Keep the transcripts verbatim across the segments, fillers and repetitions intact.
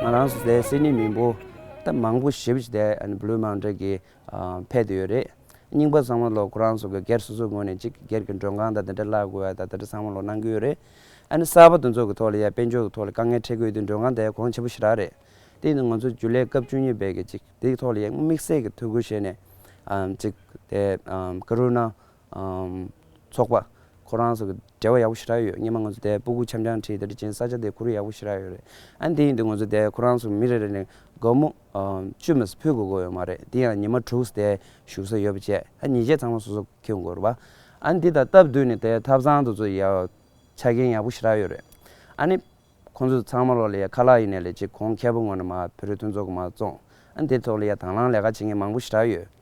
ང་རང་ཚོ་དེ་སིད་ནི་མི་འབོར་ད་མང་པོ་ཞེ་པོ་ཅིག་དེ་ཨ་ནི་བླུ་མའུན་ཊེན་གྱི་ཕེབས་བསྡད་ཡོད་རེད། རྙིང་པ་ཚང་མ་ལོ་ཁོ་རང་ཚོ་གི་སྒེར་སོ་སོའི་ངོས་ནས་ཅིག་སྒེར་གྱི་མགྲོན་ཁང་དང་དེ་འདྲ་གླ་དགོས་ཡ་དང་དེ་འདྲ་ཚང་མ་ལོ་གནང་གི་ཡོད་རེད། ཨ་ནི་གསར་པ་དེ་ཚོ་གི་ཐོག་ལ་ཡ་དཔལ་འབྱོར་གྱི་ཐོག་ལ་དཀའ་ངལ་འཕྲད་ཀྱི་ཡོད་དུས་མགྲོན་ཁང་དེ་གོང་ཆེན་པོ་ཞེ་དྲག་རེད། དེ་ཡིན་དུས་ང་ཚོ་ཇུ་ལེ་སྐབས་བཅུ་གཉིས་པའི་གི་ཅིག་དེའི་ཐོག་ལ་ཡ་དམིགས་བསལ་གྱི་ཐུགས་ཁུར་བཞེས་ནས་ཨམ་ཅིག་དེ་ཨམ་ཀ་རུ་ན་ཨམ་ཚོགས་པ་ཁོ་རང་ཚོ་གི་འབྲེལ་བ་ཡག་པོ་ཞེ་དྲག་ཡོད། སྔོན་མ་ང་ཚོ་དེ་སྤུ་གུ་འཆམ་འཆམ་ཁྲིད་དེ་འདྲ་ཅན་ས་ཆ་དེ་ཁོར་ཡུག་ཡག་པོ་ཞེ་དྲག་ཡོད་རེད། ཨ་ནི་དེ་ཡིན་དུས་ང་ཚོ་དེ་ཁོ་རང་ཚོ་མི་རེ་རེ་ནས་སྒོར་མོ་ཨམ་བཅུ་མ་ཟད་ཕུལ་དགོས་ཀྱི་ཡོད་མ་རེད། དེ་ཡང་ཉི་མ་དྲུག་དེ་བཞུགས་ས་ཡོད་པ་བྱས། ཨ་ཉིན་ཤས་ཚང་མ་སོ་སོ་ཁྱེར་དགོས་རེད་པ། ཨ་ནི་འདི་དང་སྟབས་བསྟུན་ནས་དེ་ཐབ་ཚང་དེ་ཚོ་ཡ་ཆ་རྐྱེན་ཡག་པོ་ཞེ་དྲག་ཡོད་རེད། ཨ་ནི་ཁོང་ཚོ་ཚང་མ་ལོག་ལ་ཡ་ཁ་ལག་ཡིན་ནའི་ལས་ཅིག་གོང་ཁེ་པོ་ངོས་ནས་མར་བོད་རིགས་མཐུན་ཚོགས་ཀྱིས་མར་བཙོང་། ཨ་ནི་དེ་ཐོག་ལ་ཡ་དང་བླངས་ལས་ཀ་བྱེད་མཁན་མང་པོ་ཞེ་དྲག་ཡོད།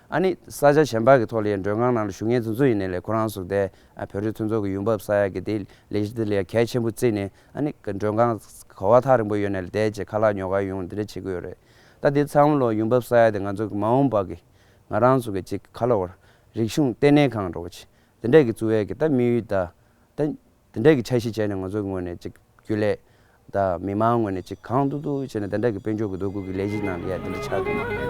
ཨ་ནི་ས་ཆ་གཞན་པ་གི་ཐོག་ལ་ཡ་མགྲོན་ཁང་ནང་ལ་བཞུགས་མཁན་དེ་ཚོ་ཡིན་ནའི་ལས་ཁོ་རང་ཚོ་དེ་ཨ་བོད་རིགས་མཐུན་ཚོགས་ཀྱི་ཡོང་འབབ་བསགས་ཡ་གི་དེ་ལས་གཞི་དེ་ལ་ཡ་གལ་ཆེན་པོ་བརྩིས་ནས། ཨ་ནི་མགྲོན་ཁང་ག་བ་ཐག་རིང་པོ་ཡོད་ནའི་ལས་དེ་བྱས་ཁ་ལག་ཉོ་གར་ཡོང་དེ་འདྲ་བྱེད་ཀྱི་ཡོད་རེད། ད་དེ་ཚང་མ་ལོ་ཡོང་འབབ་བསགས་ཡ་དེ་ང་ཚོ་གི་མ་འོངས་པ་གི་ང་རང་ཚོ་གི་ཅིག་ག་ལབ་དགོས་རེད། རིག་གཞུང་ལྟེ་གནས་ཁང་འདྲ་བོ་ཅིག་དེ་འདྲ་གི་བཙུགས་ཡས་ཀྱི་ད་དམིགས་ཡུལ་ད་ད་དེ་འདྲ་གི་འཆར་གཞི་བྱས་ནས་ང་ཚོའི་ངོས་ནས་ཅིག་རྒྱུན་ལས་ད་མི་མང་ངོས་ནས་ཅིག་གང་ཐུབ་ཐུབ་བྱས་ནས་དེ་འདྲ་གི་དཔལ་འབྱོར་གྱི་འདུ་འགོད་ཀྱི་ལས་གཞི་ནང་ལ་ཡ་དེ་འདྲ་ཆགས་འདུག་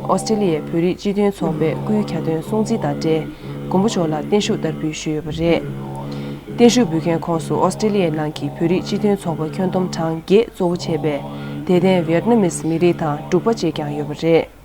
ཨོ་སི་ཀྲི་ལི་ཡའི་བོད་རིགས་སྤྱི་མཐུན་ཚོགས་པས་སྐུའི་གྱ་སྟོན་སྲུང་བརྩི་དང་འབྲེལ། མགོན་པོ་མཆོག་ལ་བརྟན་བཞུགས་བསྟར་འབུལ་ཞུས་ཡོད་པ་རེད། བརྟན་བཞུགས་འབུལ་མཁན་ཁོངས་སུ་ཨོ་སི་ཀྲི་ལི་ཡའི་ནང་གི་བོད་རིགས་སྤྱི་མཐུན་ཚོགས་པ་ཁྱོན་བསྡོམས་གྲངས་བརྒྱད་གཙོ་བོ་བྱས་པའི་དད་ལྡན་ཝི་ཡེད་ནམ་མིས་མི་རིགས་དང་འབྲུག་པ་བཅས་ཀྱང་ཡོད་པ་རེད།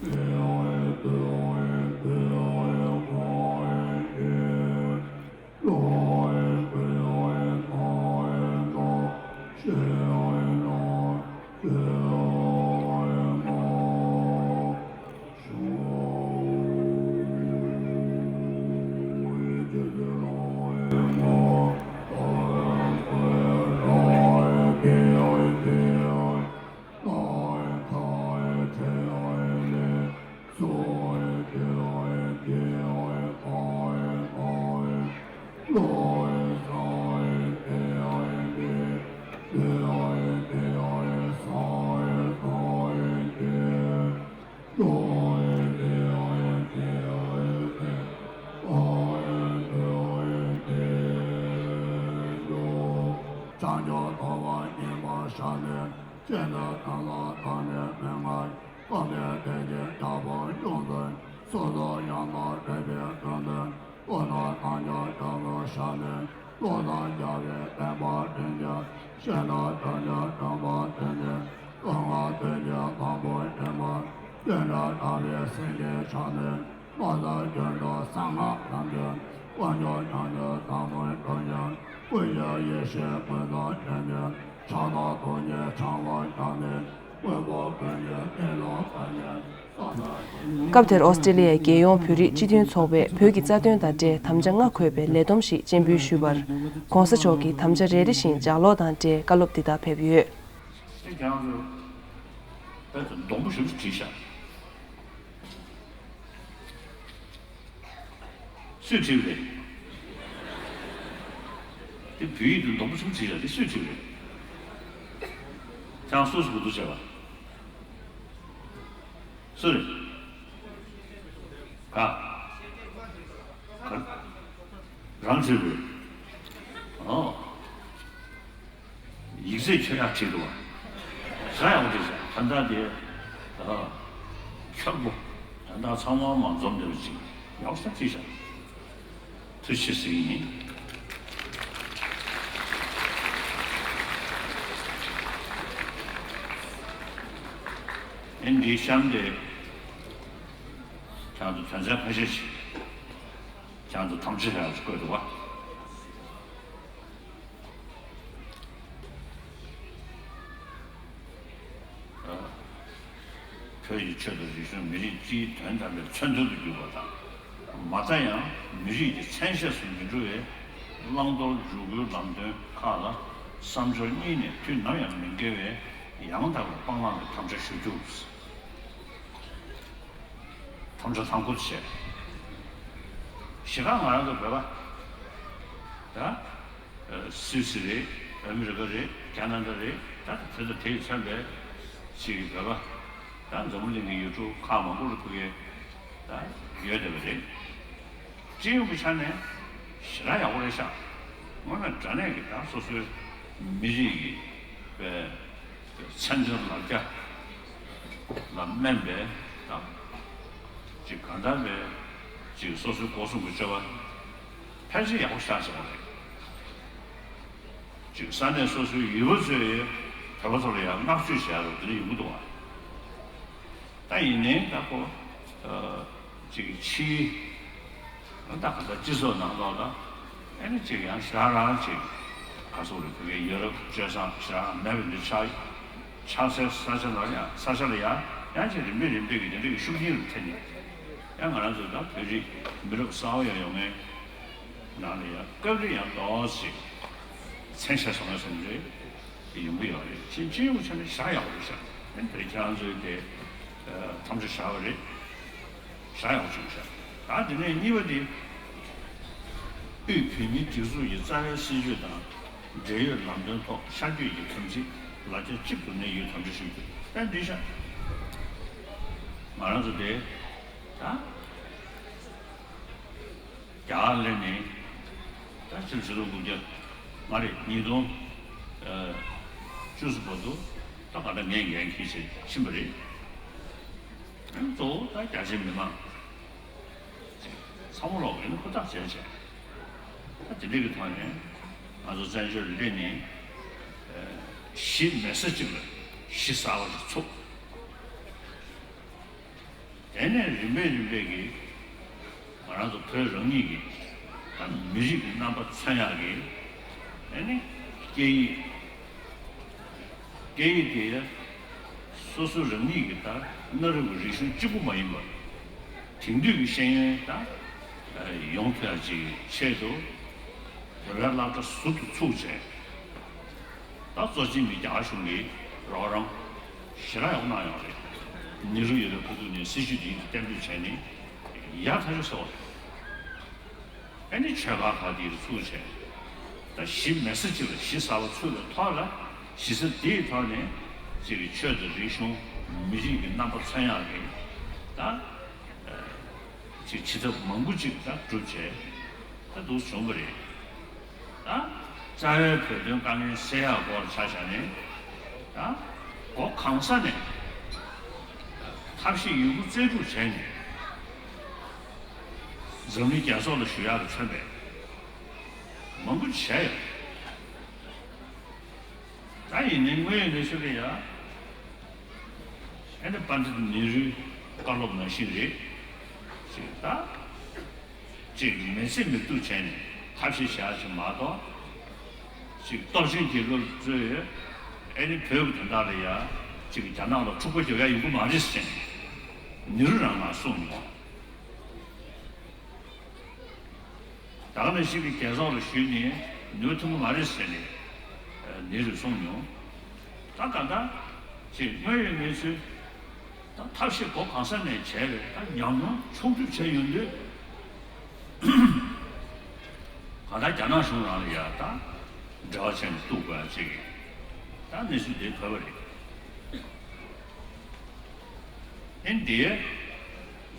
སྐབས་དེར་ཨོ་སི་ཀྲི་ལི་ཡའི་རྒྱལ་ཡོངས་བོད་རིགས་སྤྱི་མཐུན་ཚོགས་པས་བོད་ཀྱི་རྩ་དོན་དང་འབྲེལ་དམ་བཅའ་ལྔ་འཁོད་པའི་ལས་བསྡོམས་ཤིག་སྤྱན་འབུལ་ཞུས་པར། ྋགོང་ས་མཆོག་གིས་དམ་བཅའ་རེ་རེ་བཞིན་ལྗགས་ཀློག་དང་འབྲེལ་བཀའ་སློབ་འདི་དག་ཕེབས་ཡོད། ཁྱེད་རང་ཚོས་ད་ལྟ་སྡོང་པོ་ཞིག་བྲིས་ཤག་སུས་བྲིས་པ་རེད། དེ་བོད་ཡིག་ཏུ་སྡོང་པོ་ཆུང་བྲིས་ཤག་དེ་སུས་བྲིས་པ་རེད། ཁྱེད་རང་སུ་ཞིག་གིས་འདུག་བྱས་པ། སུ་རེད། ག་ག་རང་བྲིས་པ་རེད། ཨོ། ཡིག་ཚད་ཁྱོད་ཡག་བྲིས་འདུག་བ། ཧྲ་ཡག་པོ་བྲིས་ཤག་ད་ལྟ་དེ། ཨ། ཁྱོད་པོ། དོན་དག་ཚང་མ་མ་འཛོམས་བསྡད་པ་ཅིག་ཡག་ས་ཅིག་བཞག་ཐུགས་རྗེ་ཆེ་ཟེར་གྱི་ཡིན། ཨེ་འདིའི་གཤམ་དེ་ཁྱང་དུ་དོན་ཚན་ཁ་ཤས་ཤིག་ཁྱང་དུ་དམ་བཅའ་ཡག་ཅིག་བཀོད་འདུག་བ། བོད་ཀྱི་ཆོས་དང་རིག་གཞུང་མི་རིགས་སྤྱིའི་དོན་དམ་པའི་མཚོན་དོན་དུ་གྱུར་པ་དང་། མ་མཐའ་ཡང་མི་རིགས་ཀྱི་མཚན་ཤས་སུ་མི་འགྲོ་བའི་བླང་དོར་འཇུག་སྒོའི་ལམ་སྟོན་ཁག་ལ་བསམ་སྦྱོར་གཉིས་ནས་དུས་ནམ་ཡང་མི་འགལ་བའི་ཡང་དག་པའི་སྤང་བླང་གི་དམ་བཅའ་ཞུ་རྒྱུ། དམ་བཅའ་དང་པོ་བྱས། གཞིས་ཀ་ང་རང་ཚོ་བོད་པ་ད། སུད་སི་རེད། ཨ་མི་རི་ཀ་རེད། ཁ་ན་ཌ་རེད། ད་དེ་ཚོ་དེ་ཡིས་མཚོན་པའི་ཅིག་བོད་པ་ད་འཛམ་བུ་གླིང་གི་ཡུལ་གྲུ་ཁག་མང་པོ་ལ་ཕུལ་མཁན་ད་ཡོད་བསྡད་པ་རེད། སྤྱི་ཡོངས་ཀྱི་ཆ་ནས་ཞེ་དྲག་ཡག་པོ་རེད་ཤག་དངོས་གནས་དྲང་གནས་ཀྱི་ད་སོ་སོའི་མི་རིགས་ཀྱི་པའི་མཚན་དོན་ལ་རྒྱ་ལ་སྨན་པའི་དང་། ཅིག་གང་ལྟར་པའི་ཅིག་སོ་སོའི་སྒོ་གསུམ་གྱི་སྤྱོད་པ་ཕལ་ཆེར་ཡག་པོ་ཤར་སོང་བ་རེད། ཅིག་ས་གནས་སོ་སོའི་ཡུལ་པ་ཚོས་བོད་པ་ཚོ་ལ་ཡང་བསྔགས་བརྗོད་བྱེད་ཡག་རུ་དེ་འདྲ་ཡོང་གི་འདུག་བ། ད་ཡིན་ནའི་ད་ཁོ་ཅིག་ཕྱིའི་ད་ག་ད་སྤྱི་ཚོགས་ནང་ལོགས་ལ་ཨེ་ནི་ཅིག་ཡང་ཞེ་དྲག་རང་ཅིག་ག་ཚོད་རེད། བོད་པའི་ཡ་རབས་སྤྱོད་བཟང་ཞེ་དྲག་མེད་པ་འདི་ཆགས་ཆགས་སའི་ས་ཆ་ལ་ཡང་ས་ཆ་ལ་ཡང་ཡང་ཅིག་རིམ་པས་རིམ་པས་ཀྱི་དེ་འདྲ་གི་ཤུགས་རྐྱེན་རུ་ཐེབས་ནས་ཡང་ང་རང་ཚོ་ད་བོད་རིགས་མི་རབས་གསར་པ་ཡང་ཡོང་མཁན་ནང་ལ་ཡང་སྐབས་རེ་ཡང་ཏོག་ཙམ་ཅིག་མཚན་ཤས་སོང་བའི་བཟོ་འདྲ་ཡོང་གི་ཡོད་རེད། ཕྱིན་ཕྱིན་ཡོང་བྱས་ནས་ཞེ་དྲག་ཡག་པོ་རེད་ཤག་ཨ་ནི་དེ་རིང་ཁྱེད་རང་ཚོས་དེ་དམ་བཅའ་བཞག་པ་རེད། ཞེ་དྲག་ཡག་པོ་བྱུང་ཤག་ད་དེ་ནས་གཉིས་པ་དེ། དབུས་བོད་མིའི་སྒྲིག་འཛུགས་ཀྱི་རྩ་བའི་སྲིད་བྱུས་དང་འབྲེལ་ཡོད་ལམ་སྟོན་ཐོག་ཤར་བསྐྱོད་ཀྱི་དམ་ཚིག་ལ་རྒྱ་གཅིག་ཏུ་གནས་རྒྱུའི་དམ་བཅའ་ཞུ་རྒྱུ་ད་འདི་ཤག་ང་རང་ཚོ་དེ་ད། རྒྱ་གར་སླེབས་ནས་ད་ཕྱི་ལོ་ཆིག་སྟོང་དགུ་བརྒྱ་ལྔ་རེད། ཉིས་སྟོང་བཅུ་གསུམ་བར་དུ་ད་ག་ད་ངས་འགན་འཁྱེར་བྱས་ཕྱིན་པ་རེད། ཨ་ནི་གཙོ་བོ་ད་རྒྱ་ཆེ་མི་མང་ཚང་མ་ལོག་ཡིན་ཧུར་ཐག་བྱས་བྱས་ད་དེ་འདྲ་གི་ཐོག་ནས་ང་ཚོ་བཙན་བྱོལ་སླེབས་ནས་གཞི་མེད་ས་གཅིག་ལ་གཞི་གསར་པ་ཞིག་ཚུགས། དེ་ནས་རིམ་པས་རིམ་པས་ཀྱིས་ང་རང་ཚོ་བོད་རང་ཉིད་ཀྱི་ད་མི་རིགས་ཀྱི་རྣམ་པ་མཚོན་ཡག་གི་ཨ་ནི་སྐད་ཡིག་སྐད་ཡིག་དེ་སོ་སོ་རང་ཉིད་ཀྱི་ད་གནའ་རབས་ཀྱི་རིག་གཞུང་གཅིག་པུ་མ་ཡིན་པར་དེང་དུས་ཀྱི་ཤེས་ཡོན་ད་ཡོང་ཐུབ་ཡག་ཅིག་ཆེད་དུ་བོད་པའི་སློབ་གྲྭ་ཟུར་དུ་ཚུགས་བྱས། ད་གཙོ་ཆེན་གྱི་རྒྱ་གར་གཞུང་གིས་རོགས་རམ་ཞེ་དྲག་ཡག་པོ་གནང་ཡོད་རེད། ནེ་རུ་ཡོད་པའི་ཁ་ཐུག་ནས་སྲིད་བྱུས་འདི་གཏན་འབེབས་བྱས་ནས་ཡག་ཐག་ཆོད་ཟེར་བ་རེད། ཨ་ནི་ཆོས་ཁང་ཁག་འདིར་ཚུགས་བྱས། ད་གཞི་མེད་ས་གཅིག་ལ་གཞི་གསར་པ་ཚུགས་པའི་ཐོག་ལ་གཞི་རྩ་འདིའི་ཐོག་ནས་གཅིག་གི་ཆོས་དང་རིག་གཞུང་མི་རིགས་ཀྱི་རྣམ་པ་མཚོན་ཡག་གི་ད་གཅིག་བྱེད་ཐབས་མང་པོ་གཅིག་ད་བསྒྲུབས་བྱས་ད་འདུག་བྱུང་བ་རེད། ད་རྩ་བའི་བོད་དོན་དཀའ་ངལ་སེལ་ཡག་སྐོར་ཆ་བཞག་ནས་ད་སྒོ་གང་ས་ནས་ཐབས་ཤེས་ཡོད་རྒུ་རྩལ་སྤྲུགས་བྱས་ནས་འཛམ་གླིང་རྒྱལ་ཚོགས་ལ་ཞུ་ཡག་གི་མཚོན་པའི་མང་པོ་བྱས་ཡོད། ད་ཡིན་ནའི་དངོས་ཡོད་གནས་ཚུལ་ལ་ཡ་ཨ་ནི་པཎྜི་ཏ་ནེ་རུའི་བཀའ་སློབ་ནང་བཞིན་རེད་ཅེས་ད། ཅིག་མི་ཚེ་མི་སྡུག་བྱས་ནས་ཐབས་ཤེས་བྱ་ཞིག་མ་གཏོགས། ཅིག་སྟོབས་ཆེན་རྒྱལ་ཁབ་ཚོས་ཨེ་ནི་བོད་ཀྱི་དོན་དག་ལ་ཡ་ཅིག་རྒྱ་ནག་ལ་འཁྲུག་པ་རྒྱག་ཡ་ཡོང་གི་མ་རེད་ཟེར་ནས་ནེ་རུ་རང་ལ་གསུངས་མྱོང་། ད་ག་ནང་བཞིན་གྱི་རྒྱལ་ཚོགས་ལ་ཞུས་ནས་ནུས་པ་ཐོན་གི་མ་རེད་ཟེར་ནས་ནེ་རུས་གསུངས་མྱོང་། ད་ག་ད་ཅིག་དངོས་ཡོད་གནས་ཚུལ། ད་ཐབས་ཤེས་སྒོ་གང་ས་ནས་བྱས་པས་ད་ཉམས་མྱོང་ཕྱོགས་བསྒྲིགས་བྱས་ཡོང་དུས། གང་ལྟར་རྒྱ་ནག་གཞུང་རང་ལ་ཡ་ད་འབྲེལ་བ་བྱས་ནས་གཏུག་དགོས་ཡ་ཅིག་ད་གནས་ཚུལ་འདི་གོ་བ་རེད། ཨེ་འདི་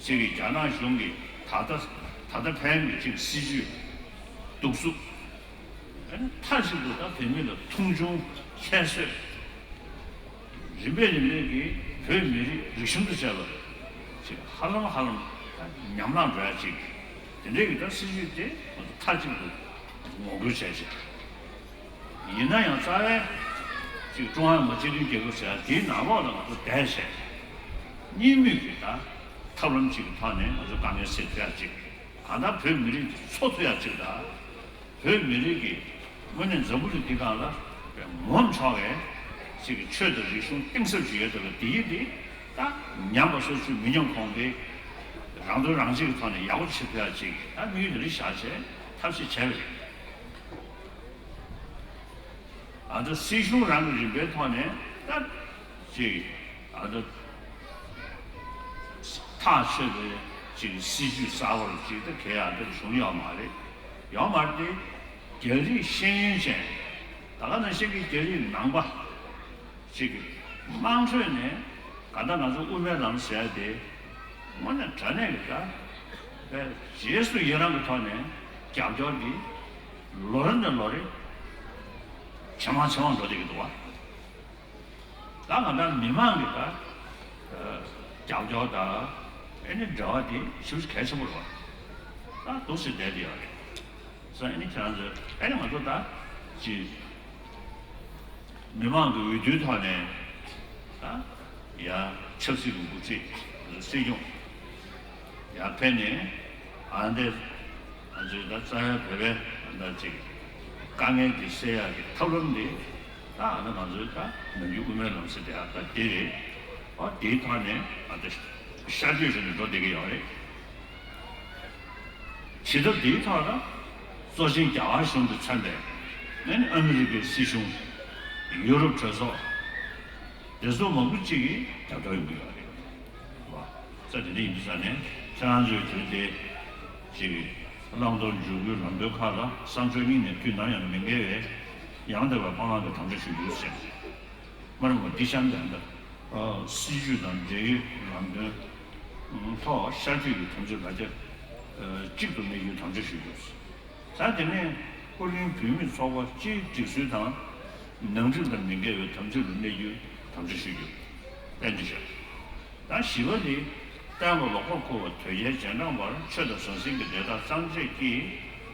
ཅིག་གི་རྒྱ་ནག་གཞུང་གིས་ད་ལྟ་ད་ལྟ་ཕན་གྱི་ཅིག་སྲིད་ཇུས་གདུག་རྩུབ། ཨ་ནི་མཐའ་གཅིག་ཏུ་ད་བོད་མི་ལ་མཐོང་ཆུང་ཁྱད་གསོད། རིམ་པས་རིམ་པས་ཀྱིས་བོད་མི་རིགས་རིག་གཞུང་དང་བཅས་པ་ ཅིག་ཧ་ལམ་ཧ་ལམ་ད་ཉམས་བླངས་འགྲོ་ཡ་ཅིག་དེ་འདྲའི་གི་ད་སྲིད་ཇུས་དེ་མཐའ་གཅིག་ཏུ་ངོ་རྒོལ་བྱས་ཅིག་ཡིན་ན་ཡང་རྩ་བའི་ཅིག་ཀྲུང་ཧྭ་མི་དམངས་སྤྱི་མཐུན་རྒྱལ་ཁབ་ཟེར་ཡ་དེའི་ནང་ལོགས་ལ་ང་ཚོ་བསྡད་བྱས་གཉིས་མོས་ཀྱི་ད་ཐབས་ལམ་ཅིག་གི་ཐོག་ནས་ང་ཚོ་དཀའ་ངལ་སེལ་ཐུབ་ཡ་ཅིག་གང་ལྟར་བོད་མི་རིགས་འཚོ་ཐུབ་ཡ་ཅིག་དང་། བོད་མི་རིགས་ཀྱི་དངོས་གནས་འཛམ་བུ་གླིང་འདི་སྒང་ལ་ངོམ་ཆོག་པའི་ཅིག་གི་ཆོས་དང་རིག་གཞུང་གཏིང་ཟབ་ཅིག་ཡོད་བསྡད་པ་འདི་ཡིན་ཏེ། ད་ཉམས་པ་སོར་ཆུད་མི་ཉམས་གོང་འཕེལ། རང་དོན་རང་གཅེས་ཀྱི་ཐོག་ནས་ཡག་པོ་བྱེད་ཐུབ་ཡ་ཅིག་ད་དམིགས་ཡུལ་འདི་འདྲ་བཞག་བྱས་ཐབས་ཤེས་བྱས་པ་རེད། ཨ་ད་སྲིད་གཞུང་རང་གི་རིམ་པའི་ཐོག་ནས་ད་ཅིག་ཨ་ད་ཐག་ཆོད་པའི་ཅིག་སྲིད་ཇུས་གསར་པ་ཅིག་ད་གལ་ཨ་ད་བྱུང་ཡོད་མ་རེད། ཡོད་མ་རེད་དེ། རྒྱ་རིགས་ཤེས་ཡོན་ཅན། ད་ག་ནང་བཞིན་གྱི་རྒྱ་རིགས་ནང་པ་ཅིག་གི་དམངས་ཁྲོད་ནས་ག་ད་ང་ཚོ་དབུ་མའི་ལམ་ཟེར་ཡ་དེ་དངོས་གནས་དྲང་གནས་ཀྱི་ད་པའི་རྗེས་སུ་ཡི་རང་གི་ཐོག་ནས་རྒྱབ་སྐྱོར་འདི་ལོ་རེ་ནས་ལོ་རེ་ཇེ་མང་ཇེ་མང་འགྲོ་བསྡད་ཀྱི་འདུག་བ། ད་ང་ཚོ་མི་མང་གི་ད་རྒྱབ་སྐྱོར་དང་ཨེ་ནི་འབྲེལ་བ་དེ་ཞེ་པོ་ཅིག་གལ་ཆེན་པོ་རེད་བ། ད་འདུག་སེ་བསྡད་དེ་ཡོད་རེད། སོ་ཨེ་ནི་ཁྱེད་རང་ཚོས་ཨེ་ནི་ང་ཚོ་ད་ཅི་མི་མང་གི་འོས་བསྡུའི་ཐོག་ནས་ད་ཡ་ཆབ་སྲིད་ཀྱི་འགོ་ཁྲིད་སྲིད་སྐྱོང་ཡར་ཕེབས་ནས་ཨ་འདས་ང་ཚོའི་ད་རྩ་བའི་བོད་པའི་ད་ཅིག་དཀའ་ངལ་འདི་སེལ་ཡག་གི་ཐབས་ལམ་འདི་ད་ཨ་ནི་ང་ཚོའི་ད་ནམ་རྒྱུན་དབུ་མའི་ལམ་ཟེར་དེ་ཨ་ད་འདི་རེད། ཨ་འདིའི་ཐོག་ནས་ཨ་ད་ཤར་བསྐྱོད་བྱས་ནས་འགྲོ་བསྡད་ཀྱི་ཡོད་རེད། བྱེད་ཐབས་འདིའི་ཐོག་ལ་གཙོ་ཆེན་རྒྱ་གར་གཞུང་དང་འཚམས་པའི་ཨ་ནི་ཨ་མི་རི་ཀའི་སྲིད་གཞུང་། ཡུ་རོབ་གྲོས་ཚོགས། སྡེ་ཚོགས་མང་པོ་གཅིག་གིས་རྒྱབ་སྐྱོར་ཡོང་གི་ཡོད་རེད། ས་དེ་འདྲ་ཡིན་དུས་ས་ནས་ཁྱེད་རང་ཚོའི་དོན་དེ་ཅིག་བླང་དོར་འཇུག་སྒོའི་ལམ་སྟོན་ཁག་ལ་བསམ་སྦྱོར་སྙིང་ནས་དུས་ནམ་ཡང་མི་འགལ་བའི་ཡང་དག་པའི་སྤང་བླང་གི་དམ་བཅའ་ཞུ་རྒྱུ་ཞེས། མར་མོ་འདི་གཤམ་དང་འདི་སྲིད་ཇུས་དང་འབྲེལ་ཡོད་ལམ་སྟོན་ཐོག་ཤར་བསྐྱོད་ཀྱི་དམ་བཅའ་ལ་རྒྱ་གཅིག་ཏུ་སྨིན་རྒྱུའི་དམ་བཅའ་ཞུ་རྒྱུ། ད་དེ་ནས་ཨོ་གླིང་བུད་མེད་ཚོགས་པ་སྤྱིའི་སྒྲིག་སྲོལ་དང་ནང་ཁྲིམས་དང་མི་འགལ་བའི་དམ་ཚིག་ལ་གནས་རྒྱུའི་དམ་བཅའ་ཞུ་རྒྱུ། བསྟན་བཅོས་བཞག་ད་བཞི་པ་ནི་བསྟན་པ་ལོག་པར་རྐུ་བ་དོལ་རྒྱལ་རྗེས་འབྲང་བར་ཆོས་དང་ཟང་ཟིང་གི་བདེ་ཐག་གཙང་བཅད་ཀྱིས་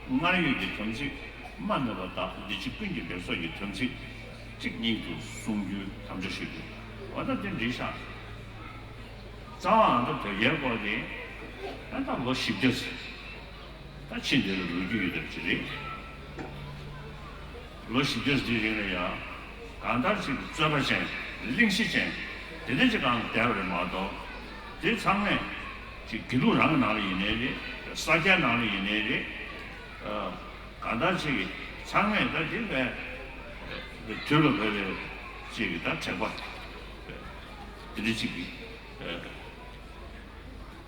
སྔར་ཡོད་ཀྱི་དམ་ཚིག་རྨ་མེད་པ་དང་འདི་ཕྱི་ཀུན་གྱི་ལེགས་ཚོགས་ཀྱི་དམ་ཚིག་གཅིག་གཉིས་སུ་སྲུང་རྒྱུའི་དམ་བཅའ་ཞུ་རྒྱུ། འོ་ད་དེ་འགྲིག་ཤག་རྩ་བའང་ད་དོལ་རྒྱལ་སྐོར་དེ་ད་ད་ལོ་བཞི་བརྒྱ་ཙམ། ད་ཕྱིན་དེ་ལ་ལོ་རྒྱུས་ཡོད་དམ་ཅི་རེད། ལོ་བཞི་བརྒྱ་ཙམ་དེའི་རིང་ལ་ཡང་གང་ལྟར་ཅིག་རྩོད་པ་ཅན་གླེང་གཞི་ཅན་དེ་འདྲ་ཅིག་སྒང་ལ་བསྡད་པ་རེད་མ་གཏོགས། དེ་ཚང་མས་ཅིག་དགེ་ལུགས་རང་གི་ནང་ལ་ཡིན་ནའི་རེད། ས་སྐྱའི་ནང་ལ་ཡིན་ནའི་རེད། གང་ལྟར་ཅིག་ཚང་མས་ད་དེ་བས་དུས་ལ་བབ་པའི་ཅིག་ད་དྲེགས་པ་དེ་འདྲ་ཅིག་གི་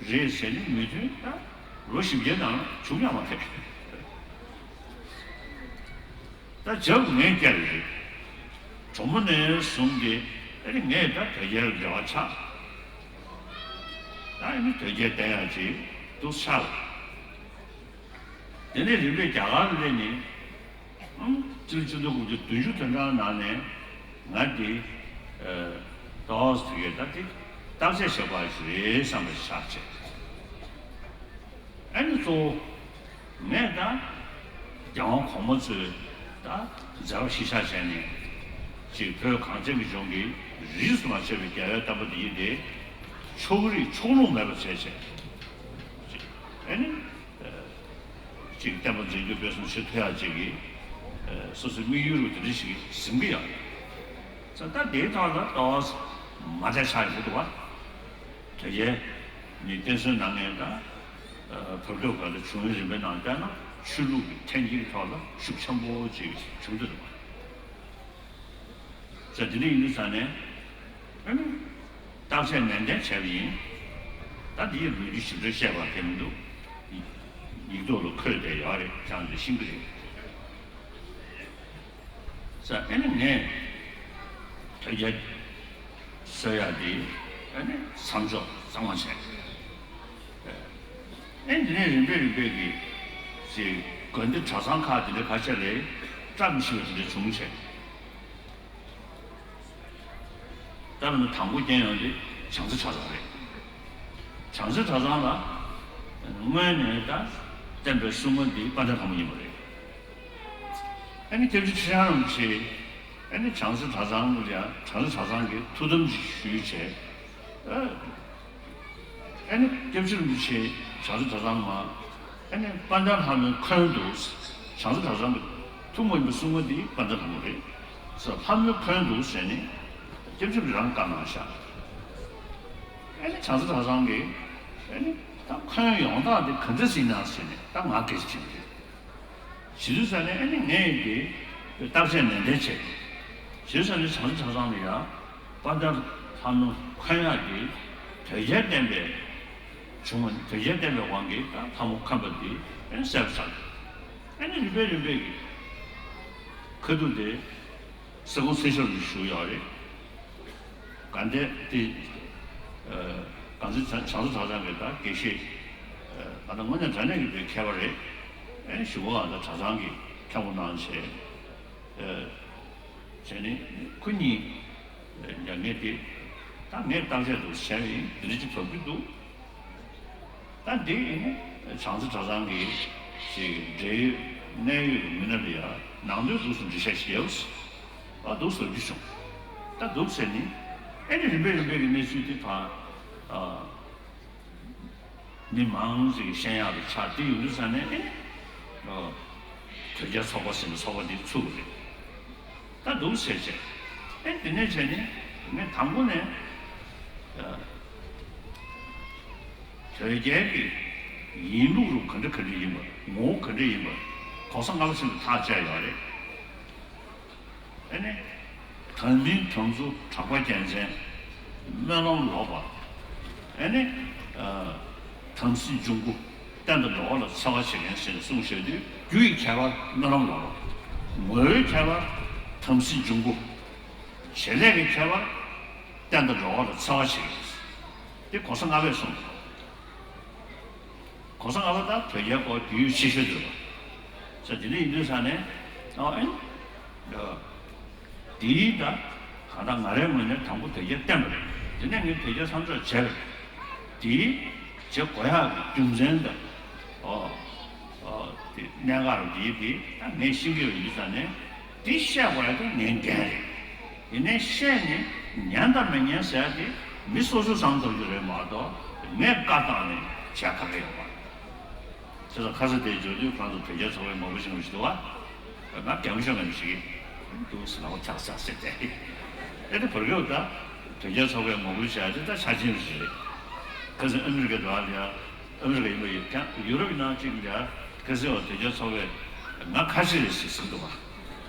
རེད་ཟེར་ནས་མོས་མཐུན་ད་ལོ་བཞི་བརྒྱའི་ནང་བྱུང་ཡང་མ་རེད། ད་རྒྱབ་ངས་བསྐྱལ་རེད། གྲོ་མོ་ནས་བཟུང་སྟེ་ཨ་ནི་ངས་ད་དོལ་རྒྱལ་འབྲེལ་བ་ཆགས། ད་ཨ་ནི་དོལ་རྒྱལ་བསྟེན་ཡག་ཅིག་འདུག་ཆགས་ལ། དེ་ནས་རིམ་པས་རྒྱ་གར་ལ་སླེབས་ནས། ཨང་། སྤྱི་ལོ་ཆིག་སྟོང་དགུ་བརྒྱ་བདུན་ཅུ་དོན་གྲངས་ནང་ནས་ང་འདི་ཏོག་ཙམ་དེ་གའི་ད་དེ་བརྟག་དཔྱད་བྱེད་དགོས་ཞིག་རེད་བསམ་པ་ཞིག་ཆགས་བྱས། ཨ་ནི་གཙོ་བོ་ངས་ད་རྒྱལ་དབང་གོང་མ་ཚོའི་ད་མཛད་པ་གཞི་བཞག་བྱས་ནས་ཅིག་བོད་གངས་ཅན་གྱི་ལྗོངས་ཀྱི་རིས་སུ་མ་ཆད་པའི་རྒྱལ་བའི་བསྟན་པ་འདི་ཡིན་ཏེ། ཕྱོགས་རིས་ཕྱོགས་ལྷུང་མེད་པར་བྱས་བྱས། ཨ་ནི། ཅིག་བསྟན་པ་འཛིན་སྐྱོང་སྤེལ་གསུམ་བྱེད་ཐུབ་ཡག་ཅིག་གི་སོ་སོའི་དམིགས་ཡུལ་རུ་དེ་འདྲ་ཞིག་ཟིན་གྱི་ཡོད་རེད། ས་ད་དེའི་ཐོག་ལ་ཏོག་ཙམ་མ་བདེ་ཆགས་ཡོད་འདུག་བ། དོལ་རྒྱལ་ནི་བསྟན་སྲིད་ནང་ནས་ད་བོད་ཐོག་སྒང་ལ་བྱུང་བའི་རིམ་པའི་ནང་བལྟས་ན་ཆོས་ལུགས་ཀྱི་འཐེན་འཁྱེར་ཐོག་ལ་ཤུགས་ཆེན་པོ་ཅིག་བྱུང་འདུག་བ། ས་དེ་འདྲ་ཡིན་དུས་ས་ནས་ཨ་ནི་བརྟག་དཔྱད་ནན་ཏན་བྱས་པ་ཡིན། ད་འདི་ཡི་ལོ་རྒྱུས་ཞིབ་ཕྲ་བཤད་པ་དེ་མི་འདུག་ཡིག་ཐོག་ལ་འཁོད་བསྡད་ཡོད་རེད། ཁྱེད་རང་ཚོས་ཤེས་ཀྱི་རེད། ས་ཨ་ནི་ངས་དོལ་རྒྱལ་སེལ་ཡག་འདི་ཨ་ནི་མཚམས་འཇོག་གཙང་མ་བྱས། ཨ་ནི་འདི་ནས་རིམ་པས་རིམ་པས་ཀྱི་ཅིག་དགོན་སྡེ་གྲྭ་ཚང་ཁག་དེ་འདྲ་ཁ་ཤས་ལ་བཀྲ་མི་ཤིས་པ་དེ་འདྲ་བྱུང་བྱས། ད་ལམ་དང་པོ་རྐྱེན་ཡོང་དེ་བྱང་རྩེ་ཆགས་ཡོད་རེད། བྱང་རྩེ་གྲྭ་ཚང་ལ་སྔོན་ནས་ད་བསྟན་པའི་སྲུང་མ་འདི་དཔལ་ལྡན་ལྷ་མོ་ཡིན་པ་རེད། ཨ་ནི་སྐྱབས་རྗེ་ཁྲི་བྱང་རིན་པོ་ཆེ་ཨ་ནི་བྱང་རྩེ་གྲྭ་ཚང་ལ་ཡང་བྱང་རྩེ་གྲྭ་ཚང་གིས་ཐུགས་དམ་ཅིག་ཞུས་བྱས། ཨ་ནི་སྐྱབས་རྗེ་རིན་པོ་ཆེ་བྱང་རྩེ་གྲྭ་ཚང་མ་ཨ་ནི་དཔལ་ལྡན་ལྷ་མོའི་འཁོན་འདུག་བྱང་རྩེ་གྲྭ་ཚང་གི་ཐུགས་མ་ཡིན་པའི་སྲུང་མ་འདི་དཔལ་ལྡན་ལྷ་མོ་རེད་ཟེར། ལྷ་མོའི་འཁོན་འདུག་ཟེར་ནས་སྐྱབས་རྗེ་རིན་པོ་ཆེ་རང་བཀའ་གནང་ཤག་ཨ་ནི་བྱང་རྩེ་གྲྭ་ཚང་གིས་ཨ་ནི་ད་འཁོན་ཡོང་སྟངས་དེ་ག་འདྲ་ཞིག་ཡིན་ན་ཟེར་ནས་ད་ང་སྐད་ཆ་དྲིས་པ་རེད། བྱེད་དུས་ཙ་ནས་ཨ་ནི་ངས་འདི་བརྟག་དཔྱད་ནན་ཏན་བྱས། བྱེད་དུས་ཙ་ནས་བྱང་རྩེ་གྲྭ་ཚང་ལ་ཡང་དཔལ་ལྡན་ལྷ་མོ་འཁོན་ཡག་འདི་དོལ་རྒྱལ་བསྟན་པའི་བྱུང་བ། དོལ་རྒྱལ་བསྟན་པའི་དབང་གིས་ད་ལྷ་མོ་འཁོན་པ་འདི་ཨ་ནི་བསལ་བ་བྱ་དགོས། ཨ་ནི་རིམ་པས་རིམ་པས་ཀྱི་ཁ་ཐུག་དེ་སེ་གོང་སེ་ཤོར་གྱི་ཞུ་ཡོད་རེད། དགའ་ལྡན་དེ། ཨ། དགའ་ལྡན་བྱང་རྩེ་གྲྭ་ཚང་གི་ད་དགེ་བཤེས། ཨ། ད་དངོས་གནས་དྲང་གནས་ཀྱི་པའི་མཁས་པ་རེད། ཨེ་ཞུ་བ་ད་གྲྭ་ཚང་གི་མཁན་པོ་གནང་བྱས། ཨ། བྱས་ནས་ཁོ་གཉིས་ཡང་ངས་དེ་ད་ངས་བརྟག་དཔྱད་འདུག་བྱས་ཡིན་འདི་འདྲ་ཅིག་བབས་ཀྱི་འདུག་ད་འདི་ཡིན་ན་བྱང་རྩེ་གྲྭ་ཚང་གི་ཅིག་འབྲེལ་ཡོད་གནད་ཡོད་ཀྱི་མི་སྣ་ལ་ཡང་ནང་དོན་འདུག་སེ་འགྲེལ་བཤད་ཞིག་ཡོད། ཨ། འདུག་ཟེར་རྒྱུ་བྱུང་། ད་འདུག་ཟེར་ནི་ཨེ་ནི་རིམ་པས་རིམ་པས་ཀྱི་གནས་ཚུལ་འདི་ཕར། ཨ། མི་མང་ཞིག་གིས་ཤེས་ཡག་ཏུ་ཆགས། དེ་ཡོང་དུས་ཙ་ནས་ཨེ་ནི། ཨ། དོལ་རྒྱལ་ཚོགས་པ་ཟེར་ནས་ཚོགས་པ་འདི་ཚུགས་པ་རེད། ད་འདུག་ཟེར་བྱས། ཨེ་དེ་ནས་བྱས་ནས་ངས་དང་པོ་ནས། ཨ། དོལ་རྒྱལ་གྱི་ཡིན་ལུགས་རུ་ག་འདྲ་ག་འདྲ་ཡིན་པ། ངོ་བོ་ག་འདྲ་ཡིན་པ། གོང་ས་ལྔ་པ་ཆེན་པོས་ཐག་བཅད་ཡོད་རེད། ཨེ་ནི། དམ་མིན་དམ་ཚུལ་གྲགས་པ་རྒྱལ་མཚན། སྨོན་ལམ་ལོག་པ། ཨེ་ནི། ཨ། དམ་སྲི་འབྱུང་པོ། བསྟན་དང་འགྲོ་བ་ལ་འཚེ་བ་བྱེད་མཁན་ཞེས་གསུངས་བཞག་དུས་རྒྱུ་ཡི་ཁྱད་པར་སྨོན་ལམ་ལོག་པ། ངོ་བོའི་ཁྱད་པར་དམ་སྲི་འབྱུང་པོ། བྱེད་ལས་ཀྱི་ཁྱད་པར་བསྟན་དང་འགྲོ་བ་ལ་འཚེ་བ་བྱེད་མཁན། འདི་གོང་ས་ལྔ་པས་གསུངས་འདུག་གོང་ས་ལྔ་པ་དང་དོལ་རྒྱལ་སྐོར་རྒྱུས་ཡོད་ཆེ་ཤོས་འདུག་ཟེར། དེ་འདྲ་ཡིན་དུས་ཙ་ནས། ཨ། ཨེ། འདིའི་ད་གང་ལྟར་ང་རའི་ངོས་ནས་དང་པོ་དོལ་རྒྱལ་བསྟན་པ་རེད། དེ་ནས་ངས་དོལ་རྒྱལ་མཚམས་འཇོག་བྱས་པ་རེད། དེའི་བྱེད་དགོས་ཡག་གི་རྒྱུ་མཚན་དང་། ཨོ། ཨོ། དེ་གནད་འགག་འདིའི་དེ་ད་ངས་ཤེས་ཀྱི་ཡོད་དུས་ཙ་ནས་དེ་བཤད་དགོས་ཡག་དེ་ངའི་འགན་རེད། ཡིན་ནའི་བཤད་ནས་ཉན་དང་མི་ཉན་ཟེར་ཡག་དེ་མི་སོ་སོས་བསམ་ཐུབ་རྒྱུ་རེད་མ་གཏོགས་ངས་བཀའ་བཏང་ནས་བྱས་ཁ་གི་ཡོད་མ་རེད། བྱས་ཙང་ཁ་ས་དེར་འབྱོར་དུས་ཁོ་རང་ཚོ་དོལ་རྒྱལ་ཚོགས་པའི་ངོ་རྒོལ་བྱེད་མཁན་ཞིག་འདུག་བ། ང་རྒན་པོ་ཤོག་ངན་ཞིག་འདུག་ཟེར་ལ་ཁོ་ཆག་ཆག་ཟེར་ཏེ། ཨེ་དེ་བར་སྐབས་ད་དོལ་རྒྱལ་ཚོགས་པའི་ངོ་རྒོལ་བྱས་ཏེ་ད་ཆ་ཆེན་ཞིག་རེད། ཁ་སང་ཨ་མི་རི་ཀའི་འགྲོ་བ་ལ་ཡ། ཨ་མི་རི་ཀ་ཡིན་པ་ཡིན་ཀྱང་ཡུ་རོབ་ཡིན་ནའང་གཅིག་ལ་ཡ། ཁ་སང་བ་དོལ་རྒྱལ་ཚོགས་པས་ང་ཁ་ཆེ་རེད་ཟེར་ཟིན་འདུག་བ།